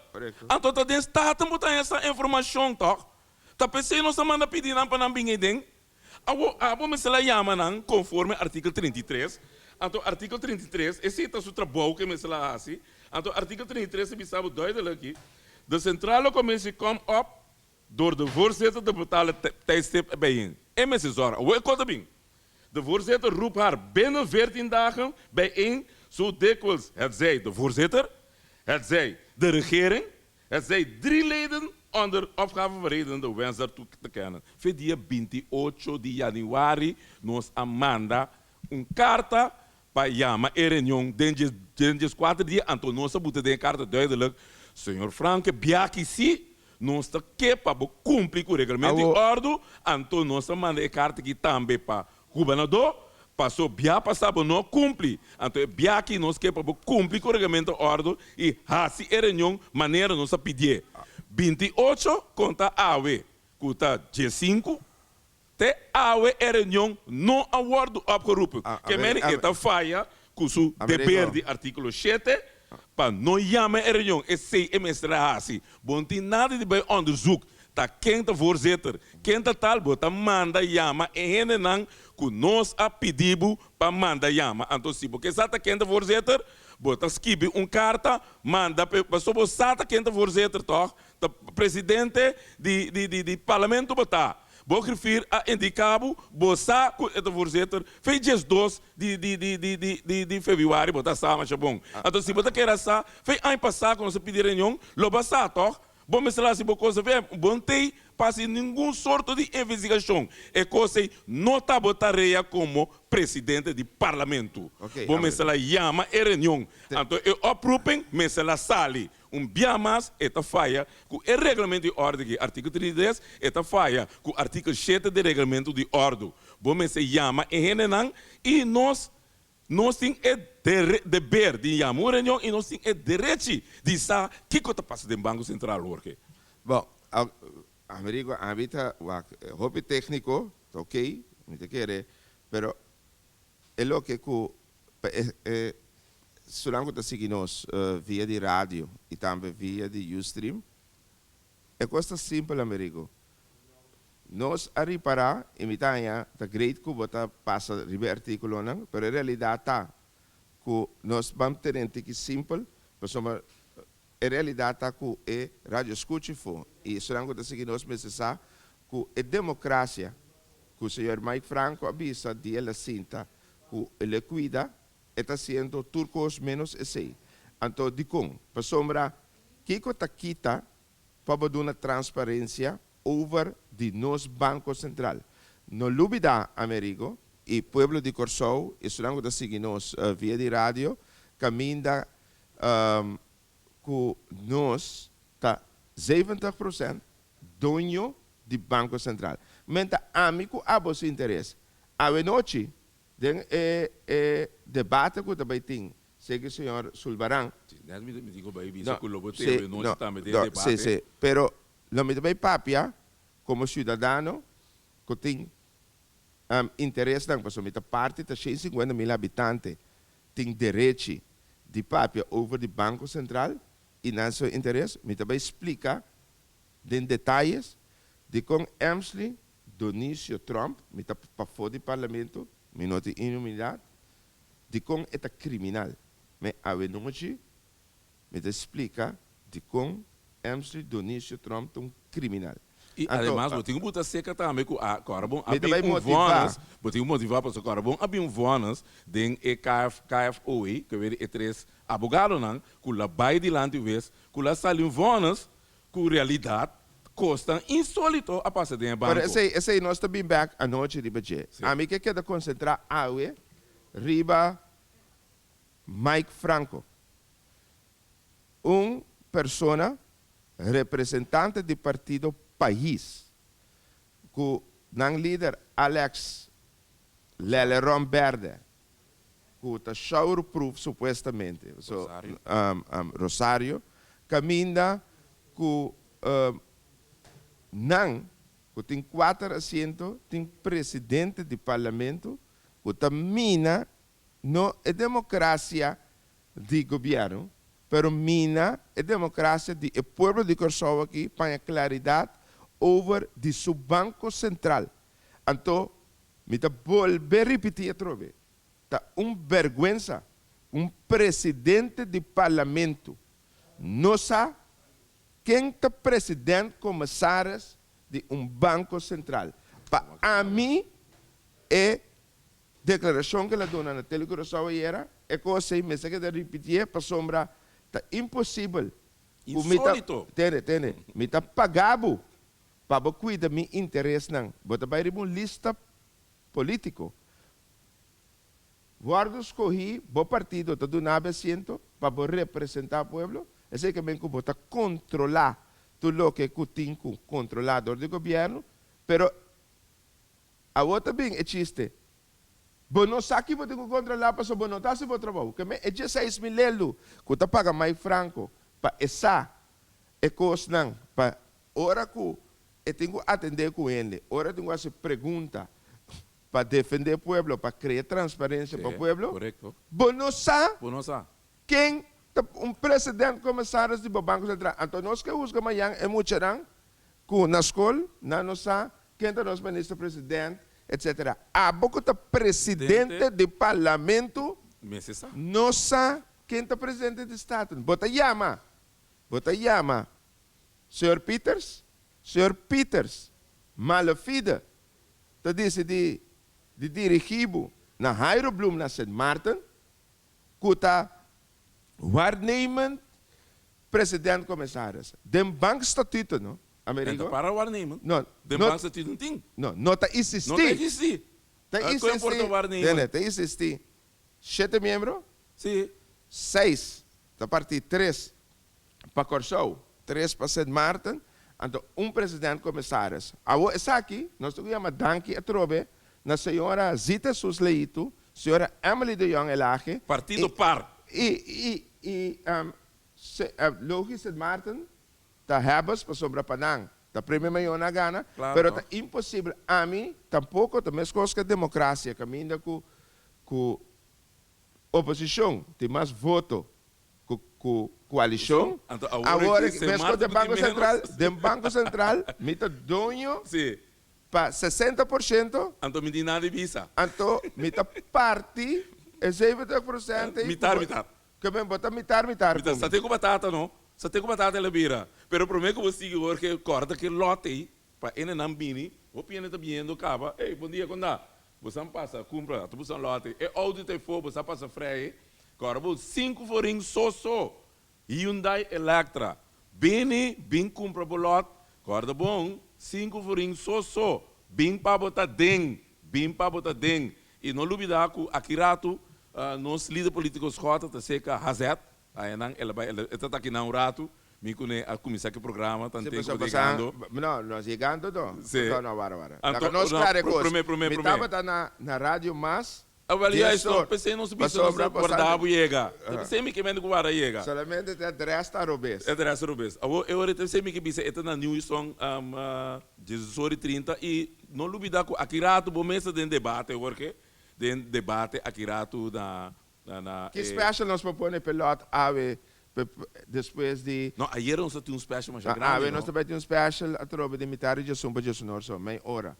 Anto ta den Staten bo ta haña sa informashon tòg? Ta p'esei nos ta manda pidi nan pa nan bin eiden. Awor, abo mester a yama nan konforme artikel 33. Anto artikel 33, esei ta su trabou ku e mester a hasi. Anto artikel 33 ta bisa bo duidelijk aki, De Centrale Commissie komt op Door de voorzitter te bepalen tijdstip bijeen. E mester zorg. Awor e kos ta bin. De voorzitter roept haar binnen 14 dagen bijeen, zo dikwijls hetzij de voorzitter, hetzij de regering, hetzij drie leden onder opgave van redenen de wens daartoe te kennen. Fe dia 28 di januari nos a manda un karta pa yama e reunion den djes den djes kuater dia, anto nos a buta den e karta duidelijk, Señor Franke, biaki si nos ta ke pa bo kumpli ku reglamento di Awo. òrdu, anto nos a manda e karta aki tambe pa gobernador, paso bia pasá bo no a kumpli, anto e biaki nos ke pa bo kumpli ku reglamento di òrdu i hasi e reunion manera nos a pidié. 28 konta awe ku ta 15. Te awe e reunion no a wordu opgeroepen. Ke mene e ta faya ku su deber di artíkulo shete pa no yama e reunion. Esei e mester a hasi. Bo no tin nada di bai onderzoek ta ken ta voorzitter, ken ta tal. Bo ta manda yama e hendenan ku nos a pidi bo pa manda yama. Anto si bo ke sa ta ken ta voorzitter, bo ta skibi un karta manda p'e. Pasobra bo sa ta ken ta voorzitter tòg? Ta presidente di di parlamento bo ta. Bo griffier a indica bo, bo sa cu e ta voorzitter, fe 12 di di di di di di di februari bo ta sa masha bon. Anto si bo ta kere a sa, fe aña pasa cu nos a pidi reunion, lo bo a sa toch? Bo mester haci bo cosa fe, bo no tey pa haci ningun sorto di investigacion. E cos ey no ta bo tarea como presidente di parlamento. Bo mester a yama e reunion. Anto e oproeping mester a sali. Un bia mas e ta faya ku e reglamento di òrdu aki, artíkulo 33, e ta faya ku artíkulo shete di reglamento di òrdu. Bo mester yama e hendenan i nos nos tin e deber di yama un reunion i nos tin e derechi di sa kiko ta pasa den Banko Sentral, Jorge. Bon, Amerigo, ami ta wak hopi tékniko, ta okey, mi ta kere, pero E loke ku pa e e esunnan ku ta sigui nos via di radio i tambe via di Ustream, e kos ta simpel Amerigo. Nos a ripará i mi ta haña ta great ku bo ta pasa riba e artíkulonan, pero e realidat ta ku nos ban tene un tiki simpel pasobra e realidat ta ku e radio skuchi fo i esunnan ku ta sigui nos mester sa ku e demokrasia ku señor Mike Franco a bisa di el a sinta ku el e kuida, e ta hasiendo tur kos ménos esei. Anto dikon? Pasobra kiko ta kita pa bo duna transparensia over di nos Banko Sentral? No lubida, Amerigo, i pueblo di Kòrsou, esunnan ku ta sigui nos via di radio, kaminda ku nos ta 70% doño di Banko Sentral. Men ta ami ku abo su interes. Awenochi den e e debate ku ta bai tin seki señor Sulvaran. Si, net mi mi tin ku bai bisa No, ku lo bo si, te awenochi no, tambe den no, debate. si, si. Pero lo mi ta bai papia komo siudadano ku tin interesnan pasobra mi ta parti ta 150.000 habitante tin derechi di papia over di Banko Sentral i nan su interes. Mi ta bai splika Den detayes, dikon Emsley Donicio Tromp, mi ta pafó di parlamento, mi no tin inmunidad, dikon e ta kriminal? Me awenochi mi ta splika dikon Emsley Donicio Tromp ta un kriminal. I Anto, ademas bo tin ku buta seka tambe ku a kòrda bon a mi ta bin bai un motivá. vònes, bo tin ku motivá pasobra kòrda bon a bin un vònes den e KF, KFOE, ke weri e tres abogadonan ku la bai dilanti wes ku la sali un vònes Ku realidat, kosnan insólito a pasa den e Pero banko. esei, esei nos ta bin bek anochi riba dje. Sí. Ami ke keda konsentrá awe riba Mike Franco, un persona representante di partido Pais, ku nan lider Alex Leleron Berde, ku ta showerproof supuestamente, so Rosario. Rosario, kaminda ku nan ku tin kuater asiento tin presidente di parlamento ku ta mina no e demokrasia di gobièrnu pero mina e demokrasia di e pueblo di Kòrsou aki paña klaridat over di su banko sentral. Anto Mi ta bolbe ripiti atrobe, ta un berguensa ku un presidente di parlamento no sa ken ta president commissaris. di un Banko Sentral. Pa ami e deklarashon ku el a duna na Tele Curaçao ayera, e kos ei mester keda ripitié pasobra ta imposibel ku mi ta, Insólito! tende, tende, mi ta paga bo pa bo kuida mi interesnan. Bo ta bai riba un lista polítiko. Wòrdu skohí, bo partido ta duna bo asiento pa bo representá pueblo. Esei ke men ku bo ta kontrolá tur loke ku tin ku kontrolá dor di gobièrnu. Pero awor ta bin e chiste, bo no sa ki bo tin ku kontrolá pasobra bo no ta hasi bo trabou. Ke men e dieseis mil lelu ku ta paga Mike Franco pa e sa e kosnan pa ora ku e tin ku atendé ku hende, ora e tin ku hasi pregunta pa defendé pueblo, pa krea transparensia pa pueblo, bo no sa Bo no sa. ken ta un president komisaris di bo Banko Sentral. Anto nos ke husga mañan e muchanan ku na skol nan no sa ken ta nos minister president etcetera. Abo ku ta presidente di parlamento Mester sa. no sa ken ta presidente di Staten. Bo ta yama, bo ta yama señor Pieters, señor Pieters malafide ta disidí di dirigí bo na Jairo Bloem na Sint Maarten, ku ta waarnemend president commissaris den bankstatuten, no, Amerigo? En ta para waarnemend? No, Den no, bankstatuten no tin. No, no ta isistí. No ta existí. Ta Kon isistí, por ta waarnemend? Tende, ta isistí shete miembro? Sí. Seis ta partí tres pa Kòrsou, tres pa Sint Maarten, anto un president komisaris. Awor esaki nos ta ku yama danki atrobe na señora Zita Sus Leito, señora Emily de Jong Elhage, Partido par. i i i Logie Sint Maarten ta hebbes pasobra pa nan ta premio mayor nan a gana, Claro, pero no. ta imposibel. Ami tampoko ta meskos ku demokrasia kaminda ku ku oposishon tin mas voto ku ku koalishon. Anto awor Awor aki Sint meskos Maarten den ku tin Banko menos. Sentral, den Banko Sentral mi ta doño Sí. pa 60%. Anto mi tin nada di bisa. Anto mi ta parti e 70% ei ku Mitar, bo mitar. ke men bo ta mitar mitar Mitar. ku mi. Sa te ku batata no. Sa te ku batata el a bira. Pero prome ku bo sigui Jorge kòrda ke lòt ei pa ene nan bini, hopi hende ta biniendo kaba, ey bon dia kon ta? Bosan pasa kumpra, ata bosan lòt ei. E outo ta efo, bosan pasa frei. Kòrda bo sinku forin so so. Hyundai Electra. Bini, bin kumpra bo lòt. Kòrda bon, sinku forin so so. Bin pa bo ta den. Bin pa bo ta den. I no lubidá ku aki ratu nos lider polítiko Schotte ta seka hazèt. Ayanan el a bai, el ta aki nan un ratu. Mi ku ne a kuminsá ku e programa Sí, tanten pasobra ku bo pasá, yegando. no, nos yegando to. Sí. No, no, wara, wara. Anto, Laga nos no, klara e kos. promé, promé, Mi promé. tabata na, na Radio Mas Ah, wel, dies juist, no, or. p'esei nos bisa nos Pasobra ta warda pasando. bo yega. Ta p'esei mi ke mende ku warda yega. Solamente te adres ta robes. E adres ta robes. Awor, e ora ta p'esei mi ke bisa e ta na Nieuwe Song, diesdos or i trinta i no lubida ku aki ratu bo mes ta den debate, Jorge. Den debate aki ratu na Na na Ki e. special nos por pone pelot awe despues di. No, ayera nos ta tin un special masha No, grandi, awe no? nos ta bai tin un special atrobe di mitad di djesun pa djesunor so, mei ora.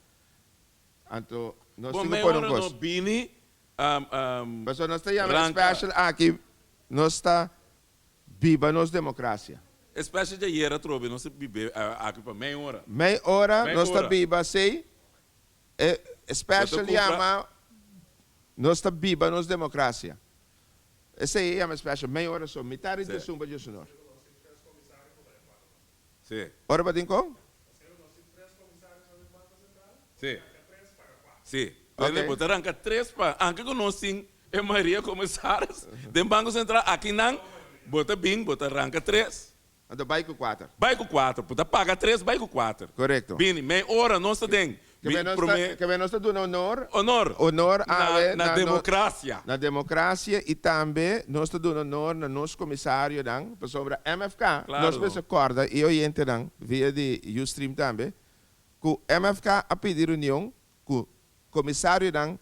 Anto nos Bon, tin ku mei pone un ora kos. no bini, Pasobra nos ta yama e ranka. special aki, nos ta biba nos demokrasia. E special di ayera atrobe nos ta bibe aki pa mei ora. Mei ora Mei nos ta ora. biba, si. E special Bo ta cumpra. yama Nos ta biba nos democracia. Esey e yama special. Mey ora so. Mitad di Sí. diesun pa diesunor. Sí. Ora pa tin con? Sí. Sí. Ok. Bo ta ranca tres pa, anke cu nos tin e mayoria comisaris den Banco Central aki nan, bo ta bin, bo ta ranca tres. Anto bai ku kuater. Bai ku kuater. Bo ta paga tres, bai ku kuater. Korekto. Bini, mei ora nos ta den. Ke men nos ta, ke men nos ta duna honor. Honor. Honor awe na, na demokrasia. Na demokrasia i tambe nos ta duna honor na nos komisarionan, pasobra MFK, Klaro. nos mester kòrda i oyentenan via di Ustream tambe, ku MFK a pidi reunion ku komisarionan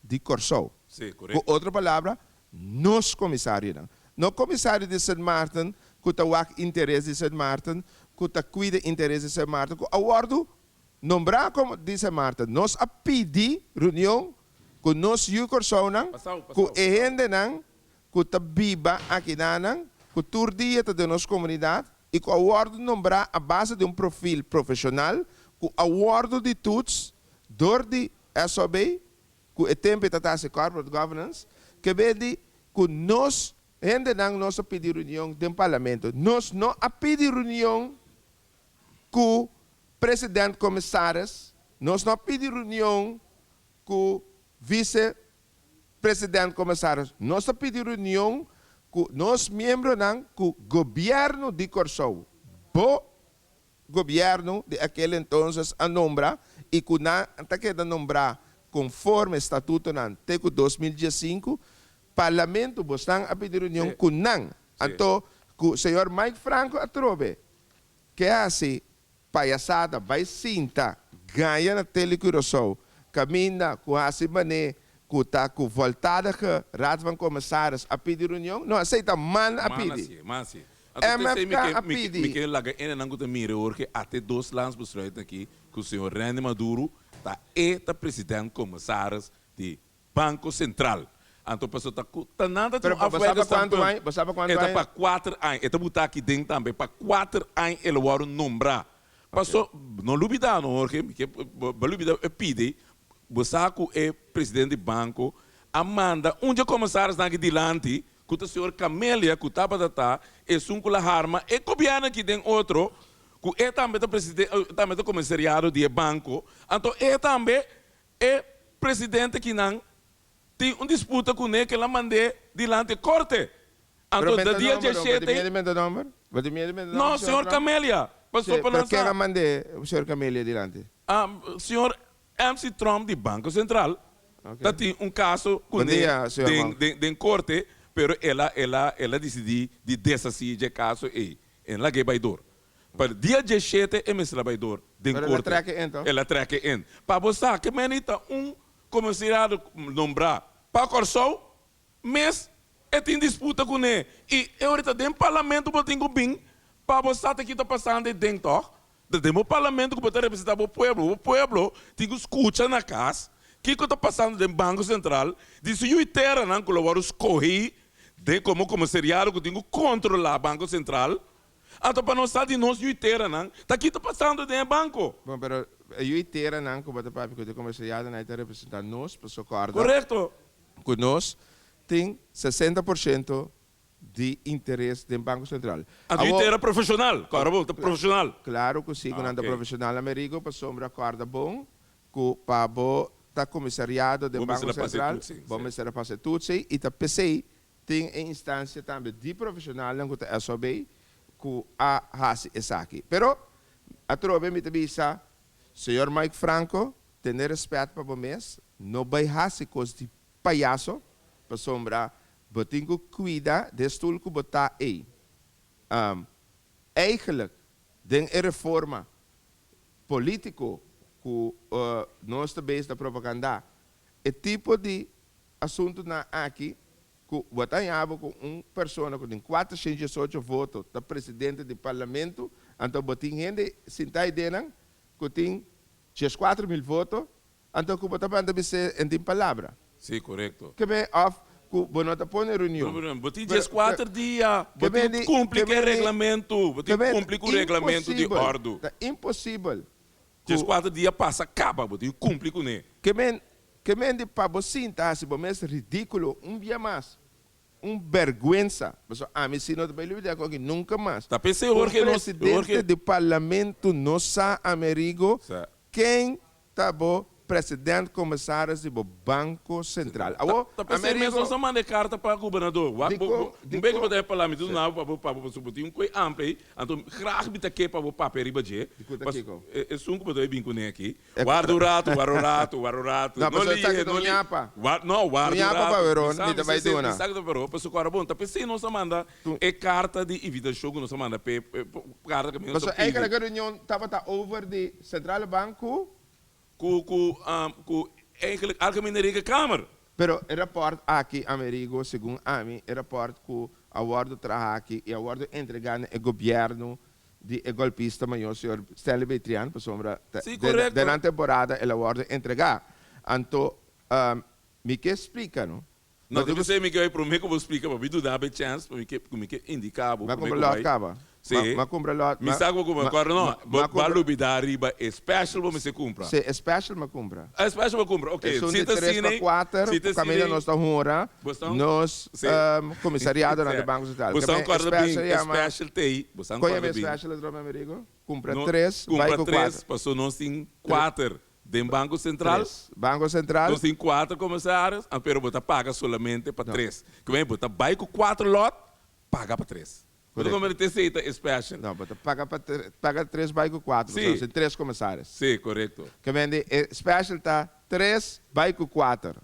di Kòrsou. Sí, Ku korekto. otro palabra, nos komisarionan. No komisario di Sint Maarten ku ta wak interes di Sint Maarten, ku ta kuida interes di Sint Maarten, ku a wòrdu nombrá komo di Sint Maarten. Nos a pidi reunion ku nos yu Kòrsounan, Pasau, ku pasau. e hendenan ku ta biba akinanan, ku tur dia ta den nos komunidat i ku a wòrdu nombrá a base di un profil profeshonal. ku a wòrdu di toets dor di SOB, ku e tempu e ta ta hasi corporate governance, ke be di ku nos hendenan nos a pidi reunion den parlamento. Nos no a pidi reunion ku president commissaris, nos no a pidi reunion ku vice president commissaris, nos a pidi reunion ku nos miembronan ku gobierno di Kòrsou. Bo Gobierno di aquel entonces a nombra y cu nan ta keda nombra conforme statutonan te cu 2015, Parlamento bosnan a pidi reunion cu nan. Anto cu señor Mike Franco atrobe ke haci payasada bay sinta gaña na Tele Curaçao caminda cu haci mane cu ta cu voltadige Raad van Commissaris a pidi reunion, no esey ta man a pidi. MFK a pidi. Mi ke laga enenan ku ta mira awor ke ate dos landsbesluiten aki ku señor Randy Maduro ta e ta president commissaris di Banco Central. Anto paso ta ku ta nan ta tin un afwijkingsstandpunt. E ta pa kuater aña. E ta buta aki den tambe pa kuater aña e lo wòrdu nombrá. Paso no lubida no Jorge, mi ke bo lubida e pidi bo sa ku e president di banco a manda un dje commissarisnan aki dilanti ku ta señor Camelia ku tabata ta esun ku la harma e gobierno aki den otro ku e tambe ta presidente tambe ta comisariado di e banco anto e tambe e presidente kinan tin un disputa kune ke la mande dilanti e korte anto Pero da dia menta nomber, diesshete bo tin miedo di menta nomber? Bo tin miedo di menta no nomber, señor señor Trump? Camelia paso Sí, pa pero nan ken sa a mande señor Camelia dilanti? Señor MC Trump di Banco Central ta tin un caso Bon cune dia, señor den Monk. den den corte, pero el a el a el a dicidi di deshaci dje caso ey. El a lag'e bay door. Pa dia diesshete e mester a bay door den Pero el a corte. trek e in, toch? El a trek e in. Pa bo sa ke meni ta un comisariado nombra pa Corsou Mes e tin disputa kuné i e ora ta den parlamento bo tin ku bin pa bo sa ta ki ta pasando ei den tòg. Ta den bo parlamento ku bo ta representá bo pueblo. Bo pueblo tin ku skucha na kas kiko ta pasando den Banko Sentral di su yu i teranan ku lo wòrdu skohí den komo komisariado ku tin ku kontrolá Banko Sentral. Anto pa nos sa di nos yu i teranan ta ki ta pasando den e banko. Bon, pero e yu i teranan ku bo ta papia ku ta komisariadonan ei ta representá nos, pasobra kòrda. Korekto. Ku nos tin 60 por shento di interes den Banko Sentral. Anto i tera profeshonal, kòrda bo, ta profeshonal. Klaro ku si ku nan ta profeshonal Amerigo, pasobra kòrda bon ku pa bo ta komisariado den Banko Sentral, bo mester a pasa e toetsie i ta p'esei tin e instansia tambe di profeshonalnan ku ta SOB ku a hasi esaki. Pero atrobe mi ta bisa Señor Mike Franco, tene respet pa bo mes, no bay haci cos di payaso, pasobra bo tin cu cuida de stoel cu bo ta ey. Um, eigenlijk, den e reforma politico cu nos ta bezig ta propaganda, e tipo di asuntonan aki Ku bo ta haña bo ku un persona ku tin 418 voto ta presidente di parlamento, anto bo tin hende sintá ei den ku tin 14 mil voto, anto ku bo ta banda bis'é en tin palabra. Sí, korekto. Ke men òf ku bo no ta pone reunion. Bo tin 14 dia, bo tin kumpli ku e reglamentu, bo tin kumpli ku reglamentu di òrdu. Ta imposibel. 14 dia pasa kaba, bo tin kumpli kuné. Ke men Ke men di pa bo sinta hasi bo mes ridíkulo un bia mas, un bèrgwensa, pasobra ami si no ta bai lubidá ku aki nunka mas. Ta p'esei Un Jorge nos, presidente Jorge. di parlamento no sa Amerigo Sa. ken ta bo president commissaris di bo Banco Central. Awor, Ta p'esei mes Amerigo. nos a manda e karta pa gobernador. Wak bo, Dikon, bo, un beke dikon. bo ta e palabra, mi ta duna bo pa bo papia, pasobra bo tin un koi amplia ei, anto graag mi ta ke pa bo papia riba dje. Di ku ta Pas, kiko? esun ku bo ta bai bin kuné aki. Warda un ratu, warda un ratu, warda un ratu. No, No pasobra esaki lihe, ta no un lihe. ñapa. Wa, no, Un warda un ñapa ratu. pa Veron, Mi sa, mi ta mi bai sa, duna. mi sa ku ta Veron, pasobra kòrda bon, ta p'esei nos a manda e karta di invitashon ku nos a manda p'e karta ku mi nos a Pasobra pidi. eigenlijk e reunion tabata over di Centrale Bank ku. Ku, ku, ku eigenlijk Algemene Rekenkamer. Pero e raport aki, Amerigo, segun ami, e raport ku a wòrdu traha aki i a wòrdu entregá na e gobièrnu di e golpista mayor señor Stanley Betrian, pasobra ta Sí, den korekto. nan temporada el a wòrdu entregá. Anto, mi ke splika, no? No, ta p'esei mi ke bai promé ku bo splika, pa mi duna bo e chèns, pa mi ke, ku mi ke indiká bo Mi a promé kumpra ku lòt bai. kaba. Sí. M'a kumpra lòt. Mi sa ku bo kumpra, kòrda no, bo a lubidá riba e special bo mester kumpra. Sí, e special m'a kumpra. E special bo kumpra, ok. Esun di tres pa kuater, kaminda nos ta honra nos komisariadonan di Banko Sentral. Bo sa kòrda bin, e special t'ei, bo sa Kon kòrda yama e bin. special otro mi amigo? Kumpra tres, bai Kumpra ku kuater. tres, paso nos tin kuater den Banko Sentral. Tres. Banko Sentral. Nos tin kuater komisarios, pero bo ta paga solamente pa tres. Kimen bo ta bai ku kuater lòt, paga pa tres. Bo ta komprende esei ta e special. No, bo ta paga pa paga tres bai ku kuater, pasobra nos tin tres komisaris. Sí, korekto. Ke men di e special ta tres bai ku kuater.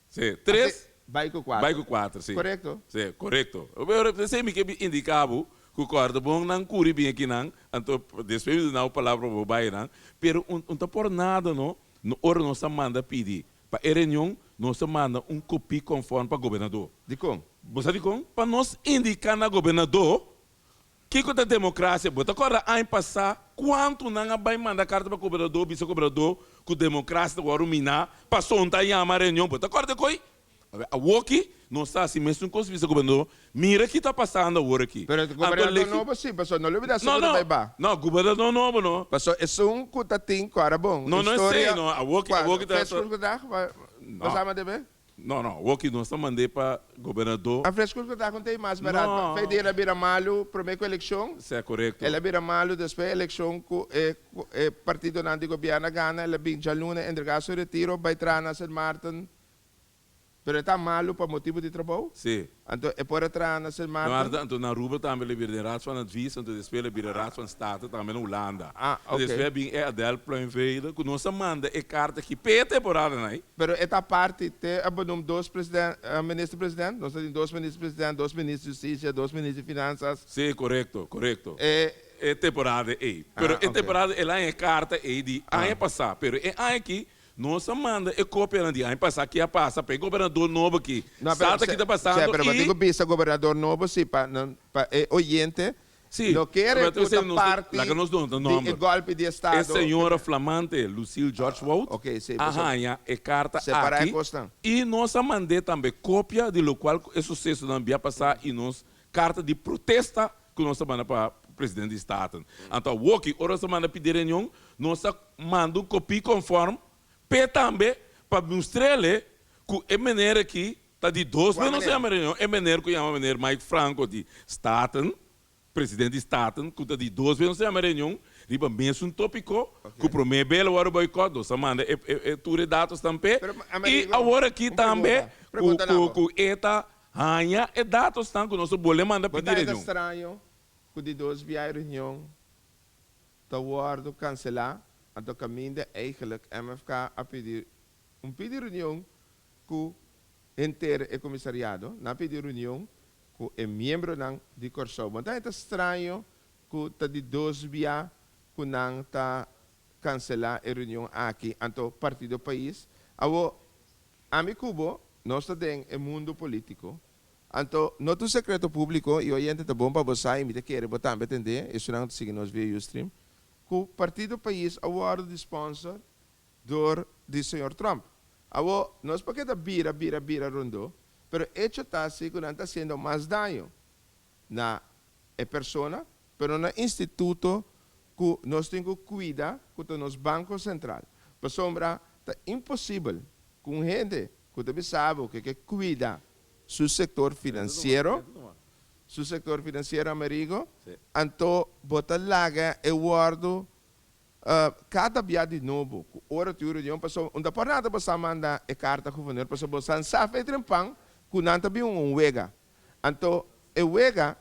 Sí, tres Bai ku kuater. Bai ku kuater, sí. Korekto. Sí, korekto. Pero esei mi ke indiká bo ku kòrda bon nan kuri bin akinan, anto despues mi duna bo palabra pa bo bai nan, pero un ta por nada no, ora nos ta manda pidi Pa e reunion nos ta manda un kopí konform pa gobernador. Dikon? Bo sa dikon? Pa nos indiká na gobernador kiko ta demokrasia. Bo ta kòrda aña pasá kuantu nan a bai manda karta pa gobernador bisa gobernador ku demokrasia ta wòrdu miná pasobra ta yama reunion. Bo ta kòrda koi? Awoki nos ta hasi mesun kos bisa gobernador, mira ki ta pasando awor aki. Pero Anto gobernador legi. nobo si, pasobra no lo bida No, esun ku ta no, bai ba. no, gobernador nobo no. Pasobra esun ku ta tin ku ara bon. No, no esei Historia, no, awoki, kua, awoki ta, ta. Freskursgedrag, wa, No. bo sa manda be? No, no, awoki nos ta mand'é pa gobernador. A Freskursgedrag un ta e mas barat. No. Fe di el a bira malu promé ku elekshon. Sea korekto. El a bira malu despues elekshon ku e, ku e partidonan di gobièrnu a gana, el a bin djaluna entregá su retiro bai traha na Sint Maarten. Pero e ta malu pa motibu di trabou? Sí. Anto e por a traha na Sint Maarten? Maarten, anto na Aruba tambe el a bira den Raad van Advies, anto despues el a bira Raad van State tambe na Hulanda. Ah, ok. Despues a bin e Adèle Pluimvelde, ku nos a manda e karta aki p'e temporada nan. Pero e ta parti te a benoem dos president, minister-president? Nos ta tin dos minister-president, dos minister di Hustisia, dos minister di Finansas. Sí, korekto, korekto. E. E temporada ei. Pero Ah, e ok. temporada el a haña e karta ei di aña pasá, pero e aña aki Nos a manda e kopianan di aña pasá ki a pasa pa e gobernador nobo aki. No, pero Sa ta ki ta se, pasando pero bo i. tin ku bisa gobernador nobo si pa nan, pa e oyente Sí, no kere pero ku ta nos, parti laga nos duna di e nomber. golpi di E estado. señora flamante Lucille George Wout Ok, sí, a pasobra haña e karta separá e aki kosnan. i nos a mand'é tambe kopia di lokual ku e susesonan bia pasá i nos karta di protesta ku nos a manda pa presidente di Staten. Anto awoki ora nos a manda pidi reunion, nos a manda un kopie konform p'e tambe pa mustr'ele ku e meneer aki ta di dos Kua bes nos a meneer? yama reunion, e meneer ku yama meneer Mike Franco di Staten, presidente di Staten, ku ta di dos bes nos a yama reunion riba mesun topiko ku promé bel a wòrdu boikòt, nos a manda e e tur e datosnan p'e Pero, i Amerigo, awor aki un tambe pregunta. ku Pregunta ku na bo. ku e ta Haña e datosnan ku nos a bolbe manda Bo pidi ta heta reunion. straño ku di dos bia e reunion ta wòrdu kanselá, anto kaminda eigenlijk MFK a pidi un pidi reunion ku henter e komisariado, nan a pidi reunion ku e miembronan di Kòrsou. Bo ta heta straño ku ta di dos bia ku nan ta kanselá e reunion aki, anto Partido Pais awo Ami ku bo, nos ta den e mundu polítiko. Anto, no ta un sekreto públiko, i oyente ta bon pa bo sa i mi ta kere bo tambe tendé, esunnan ku ta sigui nos via Ustream, ku Partido Pais a wòrdu di sponsor dor di señor Trump. Awor, nos por keda bira, bira, bira rondó, pero echo ta si ku nan ta hasiendo mas daño na e persona, pero na instituto ku nos tin ku kuida ku ta nos Banko Sentral. Pasobra ta imposibel ku un hende ku ta bisa bo ku e ke kuida su sektor finansiero, su sektor finansiero Amerigo, anto bo ta laga e wòrdu kada bia di nobo ku ora tin un reunion pasobra un ta por nada bo sa manda e karta guvernor pasobra bo sa sa fe trempan ku nan ta bin un wega. Anto e wega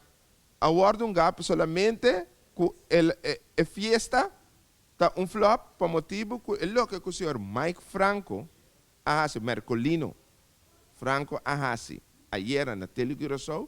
a wòrdu un gap solamente ku el e fiesta ta un flop pa motibu ku e loke ku señor Mike Franco a hasi, Mercolino Franco a hasi ayera na Tele Curaçao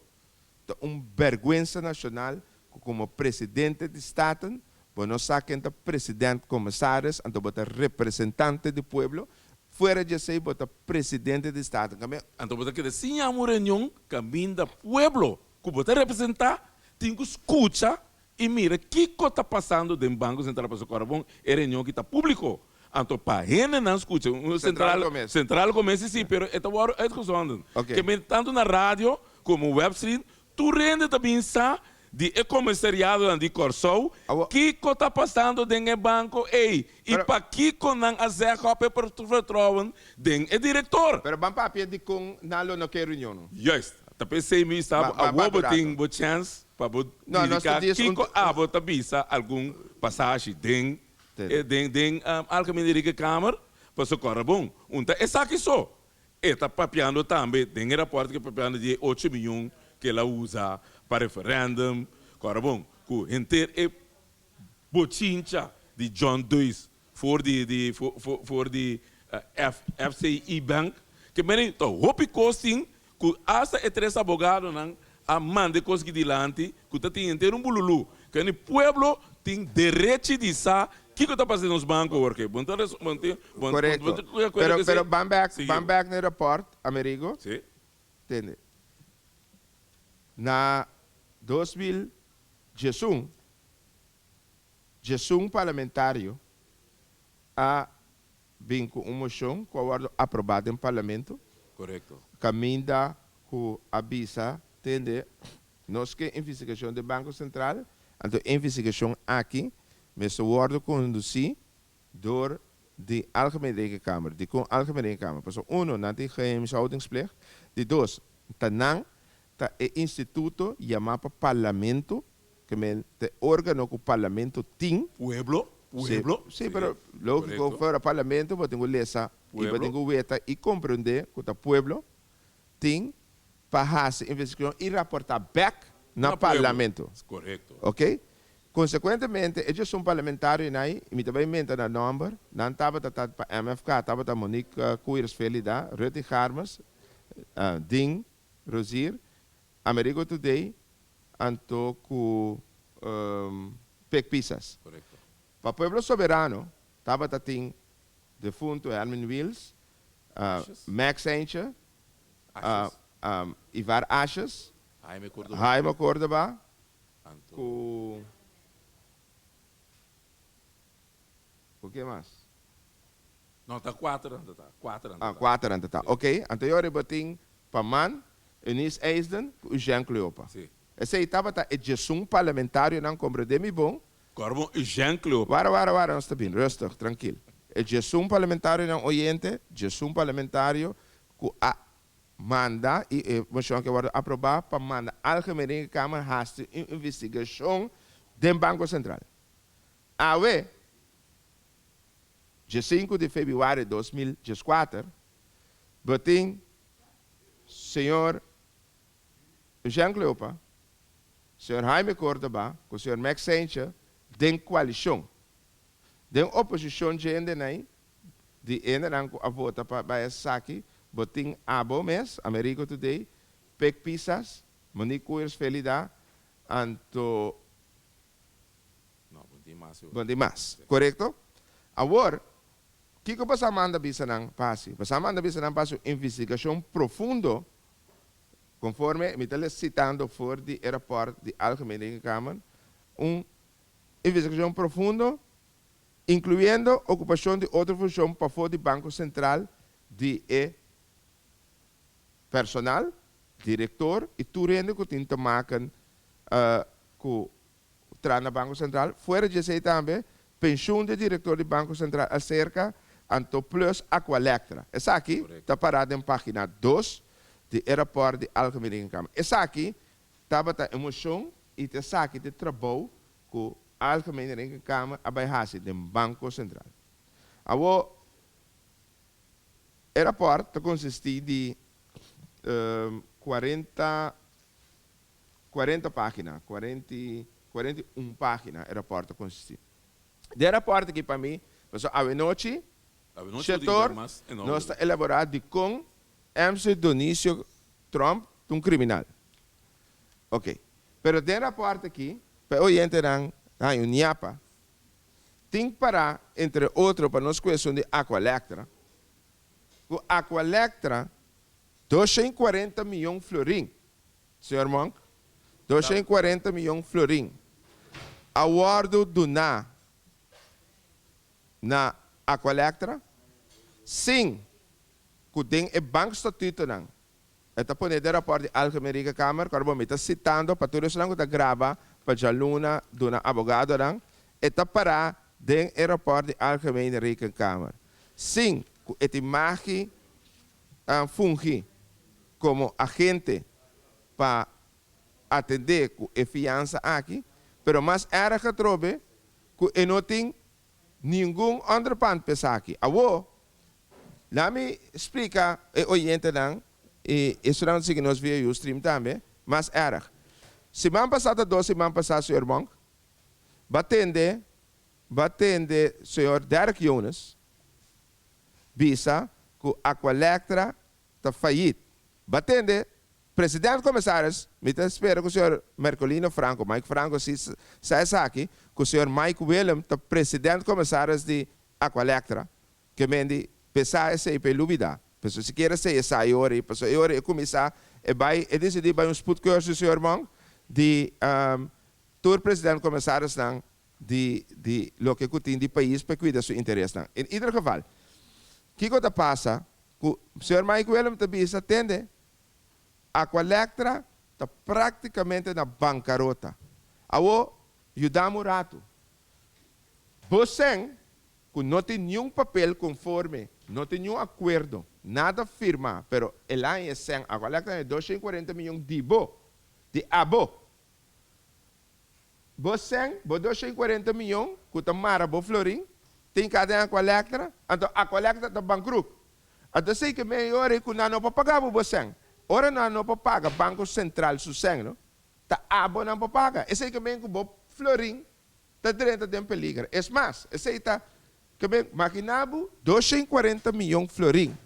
ta un bèrgwensa nashonal ku komo presidente di Staten bo no sa ken ta president commissaris anto bo ta representante di pueblo fuera di esei bo ta presidente di Staten. Anto bo ta keda sin yama un reunion kaminda pueblo ku bo ta representá tin ku skucha i mira kiko ta pasando den Banko Sentral pasobra kòrda bon e reunion aki ta públiko. Anto pa hendenan skucha un Sentral Komes. Sentral Komes si si pero e ta wòrdu uitgezonden. Oké. Ke men tantu na radio komo webstream tur hende ta bin sa. di e komisariadonan di Kòrsou kiko ta pasando den e banko ei i pakiko nan a zeg op e vertrouwen den e direktor. Pero ban papia dikon nan lo no ke reunion no. Juist. Ta p'esei mi sa bo awor bo tin bo chèns pa bo dediká kiko abo ta bisa algun pasashi den den den Algemene Rekenkamer pasobra kòrda bon un ta esaki so. E ta papiando tambe den e raport ke papiando di e ocho miyon ke el a usa pa referendum. Kòrda bon ku henter e bochincha di John Duis for di di for di FCI Bank ke meni ta hopi kos tin ku asta e tres abogadonan a manda e kos aki dilanti ku ta tin henter un bululu ke ni pueblo tin derechi di sa kiko ta pasa den nos banko awor ke bo ta bo tin bo Korekto. Pero pero ban bek ban bek na e raport Amerigo tende na 2011 11 parlamentario a bin ku un moshon ku a wòrdu aprobá den parlamento. Korekto. Kaminda ku a bisa tende nos ke investigashon den Banko Sentral, anto e investigashon aki mester wòrdu kondusí dor di Algemene Rekenkamer. Dikon Algemene Rekenkamer? Pasobra uno, nan tin geheimhoudingsplicht. Di dos, ta nan ta e instituto yamá pa parlamento, ke men ta e órgano ku parlamento tin. Pueblo, pueblo. Sí, pero lógiko fuera parlamento bo tin ku lesa i bo tin ku weta i komprendé ku ta pueblo tin pa hasi investigashon i raportá bèk na parlamento. Korekto. Oke. Konsekuentemente e djesun parlamentarionan ei, i mi ta bai menta nan nòmber, nan tabata ta pa MFK, tabata Monique Koeiers Felida, Rutty Garmes, Ding Rozier, Amerigo Today, anto ku Pek Pisas. Korekto. Pa Pueblo Soberano tabata tin defunto Herman Wiels, Max Eintje, Ivar Asjes, Jaime Cordoba, Jaime Cordoba ku ku ken mas? No, ta kuater nan ta ta. Kuater nan ta Ah, ta. kuater nan ta ta. Oké, anto e ora bo tin pa man, Eunice Eisden ku Eugène Cleopa. Sí. Esei tabata e djesun parlamentarionan, komprendé mi bon. Kòrda bon, Eugène Cleopa. Wara, wara, wara, nos ta bin. Rustig, trankil. E djesun parlamentarionan oyente, djesun parlamentario ku a manda i e moshon aki a wòrdu aprobá pa manda Algemene Rekenkamer hasi un investigashon den Banko Sentral. Awe, Diesinku di febrüari 2014, bo tin señor Eugène Cleopa, señor Jaime Cordoba ku señor Max Seintje den koalishon. Den oposishon dje hendenan di hendenan ku a vota pa bai esaki, bo tin abo mes, Amerigo Today, Pek Pisas, Monique Koeyers Felida, anto. No, bon tin mas. Bon tin mas. Korekto? Awor, kiko boso a manda bisa nan pa hasi? Boso a manda bisa nan pa hasi un investigashon profundo, konforme mi ta les sitando for di e rapòrt di Algemene Rekenkamer, un investigashon profundo, inkluyendo okupashon di otro funshon pafó di Banko Sentral di e personal, direktor i tur hende ku tin te maken ku Tra na Banco Central. Fuera di esei tambe, penshun di direktor di Banco Central aserka anto plus Aqualectra. Esaki ta pará den página dos di e rapòrt di Algemene Rekenkamer. Esaki tabata e moshon i ta esaki ta e trabou ku Algemene Rekenkamer a bai hasi den Banco Central. Awor, e rapòrt ta konsistí di 40. 40 página, 41 página e rapòrt ta konsistí. Den e rapòrt aki pa mi, pasobra awenochi, Shetor, nos ta elaborá dikon MC Donicio Tromp ta un kriminal. Oke. Pero den e rapòrt aki, pa e oyentenan haña un ñapa, tin pará, entre otro, pa nos kuestion di Aqualectra, ku Aqualectra 240 miyon florin Señor Monk, 240 miyon florin a wòrdu duná na Aqualectra sin ku den e bankstatutonan. E ta pone den rapòrt di Algemeen Rekenkamer, ku mi ta sitando pa tur esnan ku ta graba pa djaluna duna abogadonan, e ta pará den e rapòrt di Algemeen Rekenkamer. Sin ku e tin magi fungi komo agente pa atendé ku e fiansa aki, pero mas èrg atrobe ku e no tin ningun onderpand pa esaki. Awor, laat mi splika e oyentenan i esunnan ku ta sigui nos via Ustream tambe, mas èrg. Siman pasá ta dos siman pasá señor Monk ba tende ba tende señor Derek Jones bisa ku Aqualectra ta fayit. Ba tende President Commissaris, mi ta spera cu señor Mercolino Franco, Mike Franco si sa esaki, cu señor Mike Willem ta President Commissaris di Aqualectra, ke men di pesa esey pa e lubida. Pasobra sikiera esey e sa e ora ey, pasobra e ora e cuminsa e bay, e dicidi bay un spoedcursus señor Monk, di tur President Commissarisnan di di loke cu tin di pais pa cuida su interesnan. In ieder geval, kico ta pasa Ku señor Mike Willem ta bisa, Tende, Aqualectra ta práktikamente na bankarota. Awor, yuda mi un ratu. Bo sèn ku no tin niun papel konforme, no tin niun akuerdo, nada firmá, pero el a haña e sèn, Aqualectra a haña 240 miyon di bo, di abo. Bo sèn, bo 240 miyon ku ta mara bo florin, tin ka den Aqualectra, anto Aqualectra ta bankrut. Anto esei ke mei ora ei ku nan no por paga bo bo sèn. Ora nan no por paga Banko Sentral su sèn, no, ta abo nan por paga. Esei ke men ku bo florin ta drenta den peliger. Es mas, esei ta ke men, makina bo 240 miyon florin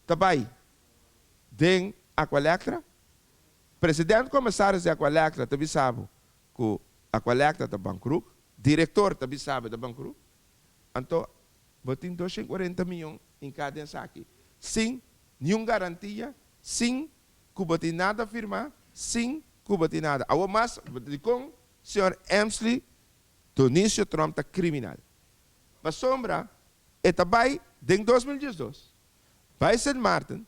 ta bai den Aqualectra. President Commissaris di Aqualectra ta bisa bo cu Aqualectra ta bankrut, director ta bisa bo ta bankrut, anto bo tin 240 miyon hinca den esaki sin niun garantia, sin cu bo tin nada firma, sin cu bo tin nada. Awor mas, dicon señor Emsley Donicio Tromp ta criminal? Pasobra e ta bay den 2012 bay Sint Maarten,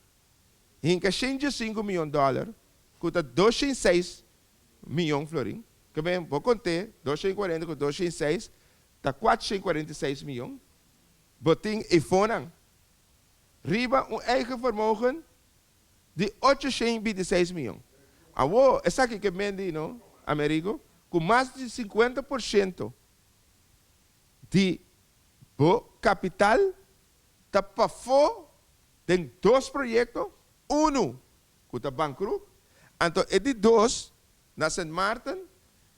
hinka 105 miyon dòler, ku ta 206 miyon florin, ke men bo kont'é 240 ku 206 ta 446 miyon, bo tin e fonnan riba un eigen vermogen di 826 miyon. Awor, esaki ke men di no, Amerigo, ku mas di 50 por shento di bo kapital ta pafó den dos proyekto, unu ku ta bankrut, anto e di dos na Sint Maarten,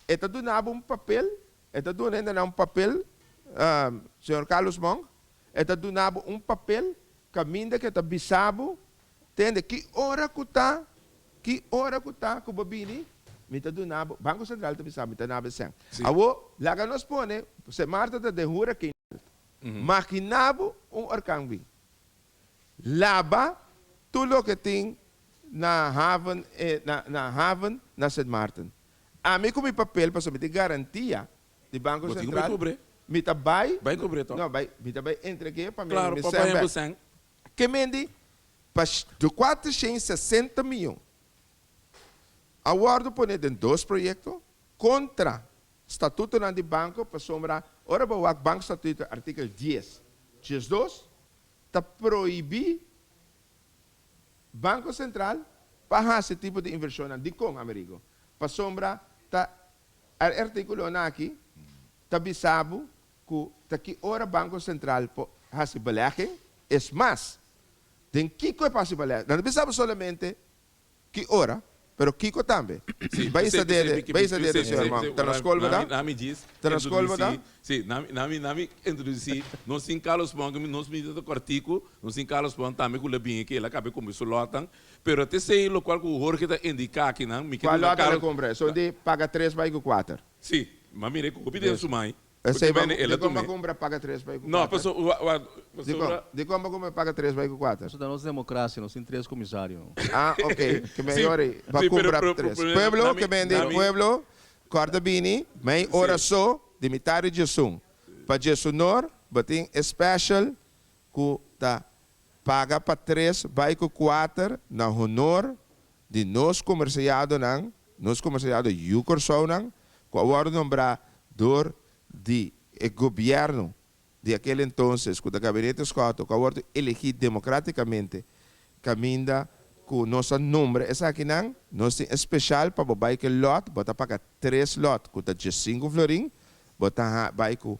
e ta duna bo un papel, e ta duna hendenan un papel, señor Carlos Monk, e ta duna bo un papel kaminda ku e ta bisa bo, tende ki ora ku ta, ki ora ku ta ku bo bini, mi ta duna bo, Banko Sentral ta bisa bo, mi ta duna bo e sèn. Awor, laga nos pone, Sint Maarten ta den huracane. Magina bo un orkan bin laba tur loke tin na haven na haven na Sint Maarten. Ami ku mi papel pasobra mi tin garantia di Banko Bo tin ku bai Sentral kobr'é. mi ta bai Bai kobr'é to. no bai mi ta bai entreg'é pa mi Klaro mi pa sèn bai bo bèk. sèn. Ke mendi pa 460 miyon a wòrdu pone den dos proyekto kontra Statutonan di banko pasobra ora bo wak Bankstatuto artikel 10, 12 ta prohibí Banko Sentral pa hasi tipo di invershonnan. Dikon, Amerigo? Pasobra ta e artikulonan aki ta bisa bo ku ta ki ora Banko Sentral por hasi belegging, es mas, den kiko e por hasi belegging. Nan ta bisa bo solamente Ki ora? Pero kiko tambe? Sí, Bai sí, sa dede, sí, bai sa dede, sí, señor sí, Monk. sí, Ta na skol bo ta? Na mi djis Ta na skol bo ta? introducí, sí, na mi, na mi, na mi introducí, nos tin Carlos Monk, nos mi ta kòrtiku, nos tin Carlos Monk tambe ku lo bini aki, el a kaba kumpra su lòtnan, pero te esei lokual ku Jorge ta indiká akinan, mi ke Kua duna lòt el a Carlos. kumpra? Esun di paga tres bai ku kuater. Sí, m'a mira ku hopi den su mai. Esei Porque ba, el a dikon ba tum'é. kumpra paga tres bai ku No, kuater? paso, wa, wa, Dikon? pasobra. Dikon ba kumpra paga tres bai ku kuater? Eso ta nos democracia, nos tin tres comisario. Ah, ok. Ke Sí, meyori ba sí, pero, kumpra pero, tres. pero, Pueblo, nami, ke mendi, nami, pueblo, kòrda bini, mei ora sí. so, di mitad di djesun. Pa djesunor, bo tin e special ku ta. Paga pa tres bai ku kuater na honor di nos komersiadonan, nos komersiado yu Kòrsounan ku a wòrdu nombrá dor di e gobièrnu di aquel entonces ku ta Gabinete Schotte ku a wòrdu elegí demokratikamente kaminda ku nos a nombra esakinan, nos tin e speshal pa bo bai ku e lòt, bo ta paga tres lòt ku ta diesinku florin, bo ta bai ku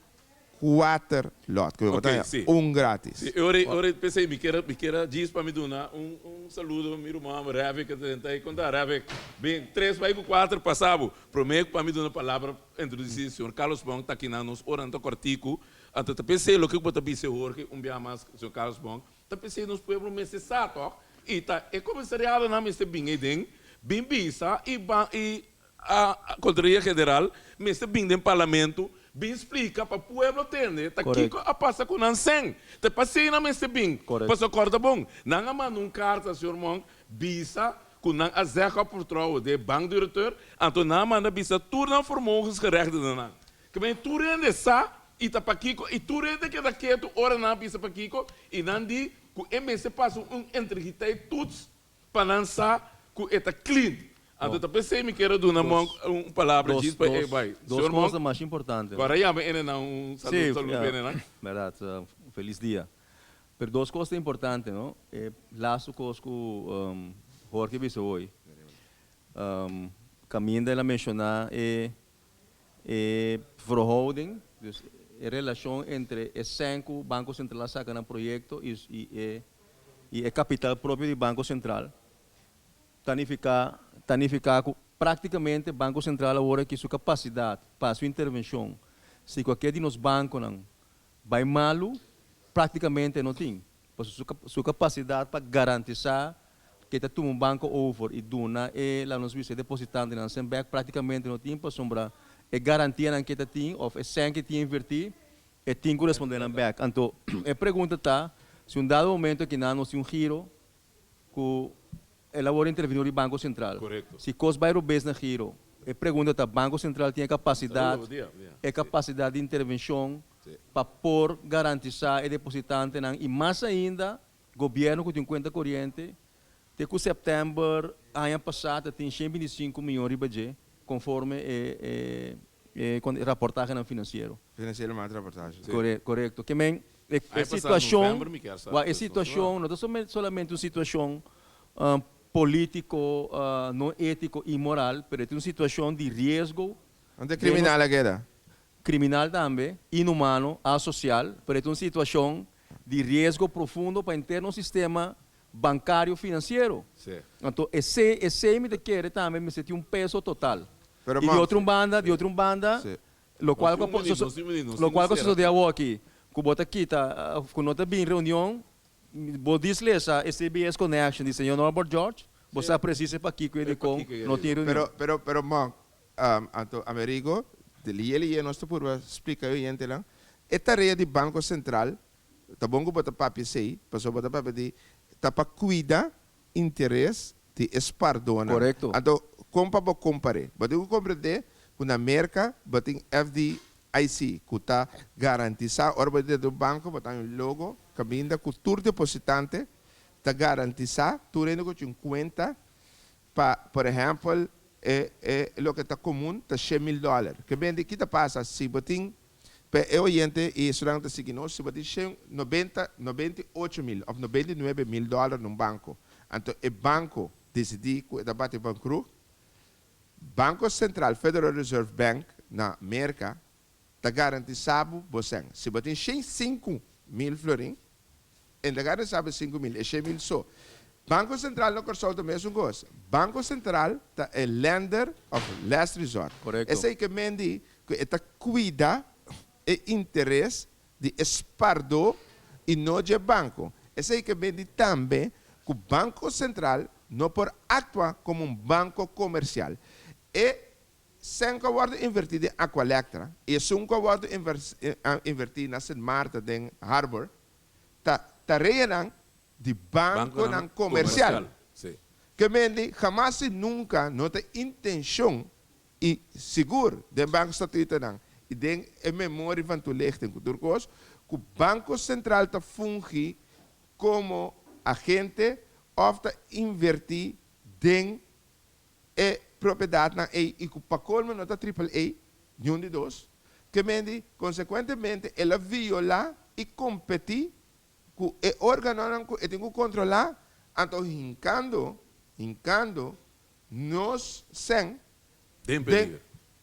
kuater lòt, ku bo ta Ok, haña sí. un gratis. Sí, e ora e ora p'esei mi kier mi kier a djis pa mi duna un un saludo mi ruman Revik ku ta den ta ei. Kon ta Revik? Bin, tres bai ku kuater pasa bo. Promé ku pa mi duna palabra introdusí señor Carlos Monk ta aki nan nos ora nan ta kòrtiku. Anto ta p'esei loke ku bo ta bisa Jorge un bia mas señor Carlos Monk ta p'esei nos pueblo mester sa tòg i ta e komisariadonan mester bin ei den bin bisa i ban i A Contraloria General mester bin den Parlamento bin splica pa pueblo tende ta kico a pasa cu nan cen. Ta pasey nan mester bin. Pasobra corda bon, nan a manda un carta, señor Monk, bisa cu nan a zeg op vertrouwen den e bankdirecteur, anto nan a manda bisa tur nan vermogensgerechtigdennan. Ke men tur hende sa y ta pakico y tur hende keda ketu ora nan a bisa pakico y nan di cu e mester pasa un integriteit toets Pa nan sa ku e ta clean. Anto ta p'esei mi kier a duna Monk un palabra djis pa e bai. Dos Señor Monk, cosa mas importante. Kora yama ene nan un salud, salud pa ene nan. Berdad, felis dia. Pero dos cos ta importante, no? E laatste cos ku Jorge bisa hoy, caminda el a menciona e e verhouding, dus e relacion entre e cen cu Banco Central a saca na proyecto y e y e capital propio di Banco Central, ta nifica ta nifica cu practicamente Banco Central awor aki su capacidad pa su intervencion si cualkier di nos banconan bay malo practicamente no tin. Pasobra su su capacidad pa garantisa ke ta tuma un banco over y duna e laat nos bisa e depositantenan cen bek practicamente no tin pasobra e garantianan ke ta tin of e cen ke tin inverti e tin cu responde nan bek. Anto e pregunta ta si un dado momento akinan nos tin un giro cu el a worde interveni di Banco Central. Si cos bay robes na giro e pregunta ta Banco Central tin e capacidad e capacidad di intervencion pa por garantisa e depositantenan y mas ainda Gobierno cu tin cuenta coriente te cu september aña pasa ta tin 125 miyon riba dje conforme e e e raportahenan financiero. Financiero manda raportahe. Core corecto. Ke men e e situacion wak e situacion no ta solamente un situacion politico no etico inmoral pero e ta un situacion di riesgo. Unda e criminal a keda? Criminal tambe, inhumano, asocial, pero e ta un situacion di riesgo profundo pa henter nos sistema bancario financiero. Anto esey, esey mi ta kere tambe mester tin un peso total. Pero Y di Max, otro un banda, di otro un banda, locual cu a por locual cu a sosode awoki, cu bo ta kita, cu no ta bin reunion, bo dislesa e CBS Connection di señor Norbert George, bo sa precies e pakico y dicon no tin reunion. Pero, pero, pero Monk, Anto Amerigo, di liye liye nos ta purba splika e oyentenan, e tarea di Banko Sentral, ta bon ku bo ta papia esei, pasobra bo ta papia di ta pa kuida interes di e spardónan. Korekto. Anto kon pa bo kompar'é? Bo tin ku komprendé ku na Merka bo tin FDIC ku ta garantisá ora bo drenta un banko bo ta haña un logo kaminda ku tur depositante ta garantisá tur hende ku tin kuenta Pa, por ehèmpel, e e loke ta komun ta 100.000 dòler. Ke bende ki ta pasa si bo tin, pa e oyente i esunnan ku ta sigui nos, si bo tin shen nobenta, 98.000 òf 99.000 dòler na un banko, anto e banko disidí ku e ta bati bankrut, Banko Sentral, Federal Reserve Bank, na Merka ta garantisá bo bo sèn. Si bo tin 105.000 florin, e ta garantisá bo e 5.000, e 100.000 so. Banko Sentral na Kòrsou ta mesun kos. Banko Sentral ta e lender of last resort. Korekto. Esei ke men di ku e ta kuida e interes di e spardó i no dje banko. Esei ke men di tambe ku Banko Sentral no por aktua komo un banko komersial. E Sèn ku a wòrdu invertí den Aqualectra i esun ku a wòrdu invertí na Sint Maarten den Harbor ta tareanan di bankonan komersial. Ke mende hamas i nunka no ta intenshon i sigur den Banko Statutonan i den e Memorie van Toelichting ku tur kos ku Banko Sentral ta fungi. komo agente òf ta invertí den e propiedatnan ei i ku pa kolmo no ta triple A, niun di dos, ke mendi konsekuentemente el a violá i kompetí ku e órganonan ku e tin ku kontrolá, anto hinkando, hinkando nos sèn Den peliger.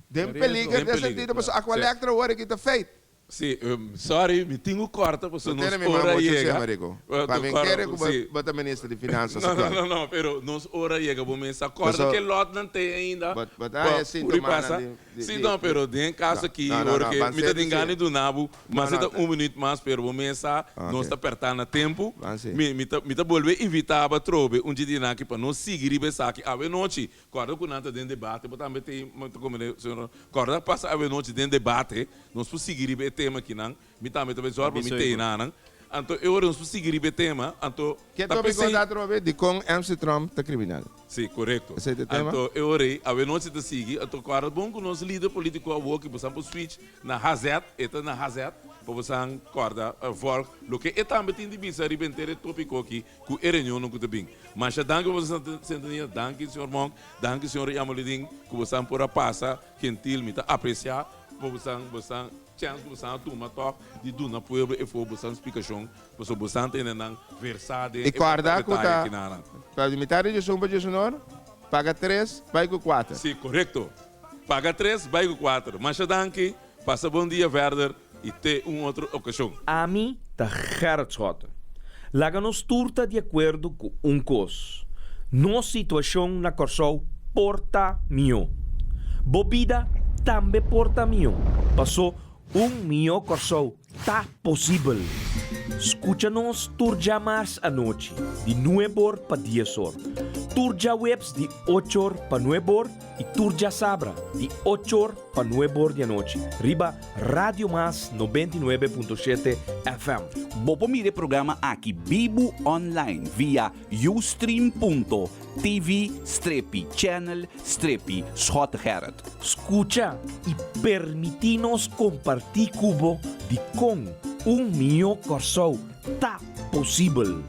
Den peliger den sentido pasobra Aqualectra awor aki ta feit. Si, sorry, mi tin ku kòrta pasobra No nos tene mi man ora muchu yega. asina, Marico. Pa mi kere ku bo ta minister di finansa No, no, no, no, pero nos ora yega bo mester a kòrda ke lòtnan te ainda Bo ta pa haña puri sintomanan pasa. di, Si, di, no, pero den e kaso aki, No, no, ora no, ke ban mi ta serio tin gana si. di duna bo, No, mas no, e ta un minuut mas, pero bo mes sa nos ta pèrtá na tempu. Ban si. Mi, mi ta, mi ta bolbe invitá bo atrobe un dje di nan aki pa nos sigui riba esaki awe nochi. Kòrda ku nan ta den debate, bo tambe tin, mi ta komprende, señor, kòrda pasa awe nochi den debate, nos por sigui riba e tema akinan, mi tambe ta bay zòrg pa mi tei nanan, anto e ora nos por sigui riba e tema, anto Ke ta tópiko p'esei. ta atrobe? Dikon MC Trump ta kriminal? Si, korekto. Esei ta e tema? Anto e ora ei, awe nochi ta sigui, anto kòrda bon ku nos lider polítiko awoki, bosan por switch na HZ, e ta na HZ, pa bosan kòrda, vòlg loke e tambe tin di bisa riba henter e tópiko aki. Ku e reunionnan ku ta bin. Masha danki pa boso sintonia, danki señor Monk, danki señor Jamolidin ku bosan por a pasa gentil, mi ta apresia pa bosan bosan chèns ku bosan a tuma tòg di duna pueblo e for bosan splikashon pasobra bosan ta hende nan versá den I e kòrda ku detaye ta kinanan. pa di mitar di diesun pa diesunor, paga tres bai ku kuater. Si, korekto. Paga tres bai ku kuater. Masha danki, pasa bon dia verder. I te un otro okashon. Ami ta Gerrit Schotten. Laga nos tur ta di akuerdo ku un kos, nos situashon na Kòrsou por ta mihó. Bo bida tambe por ta mihó, pasó un mihó Kòrsou ta posibel. Skucha nos tur djamars anochi di nueb'or pa dies'or, tur djaweps di och'or pa nueb'or i tur djasabra di och'or pa nueb'or di anochi riba Radio Mas 99.7 FM. Bo por mira e programa aki bibu online via ustream.tv strepi channel strepi Schottegerrit. Skucha i permití nos kompartí ku bo dikon un mihó Kòrsou ta posibel.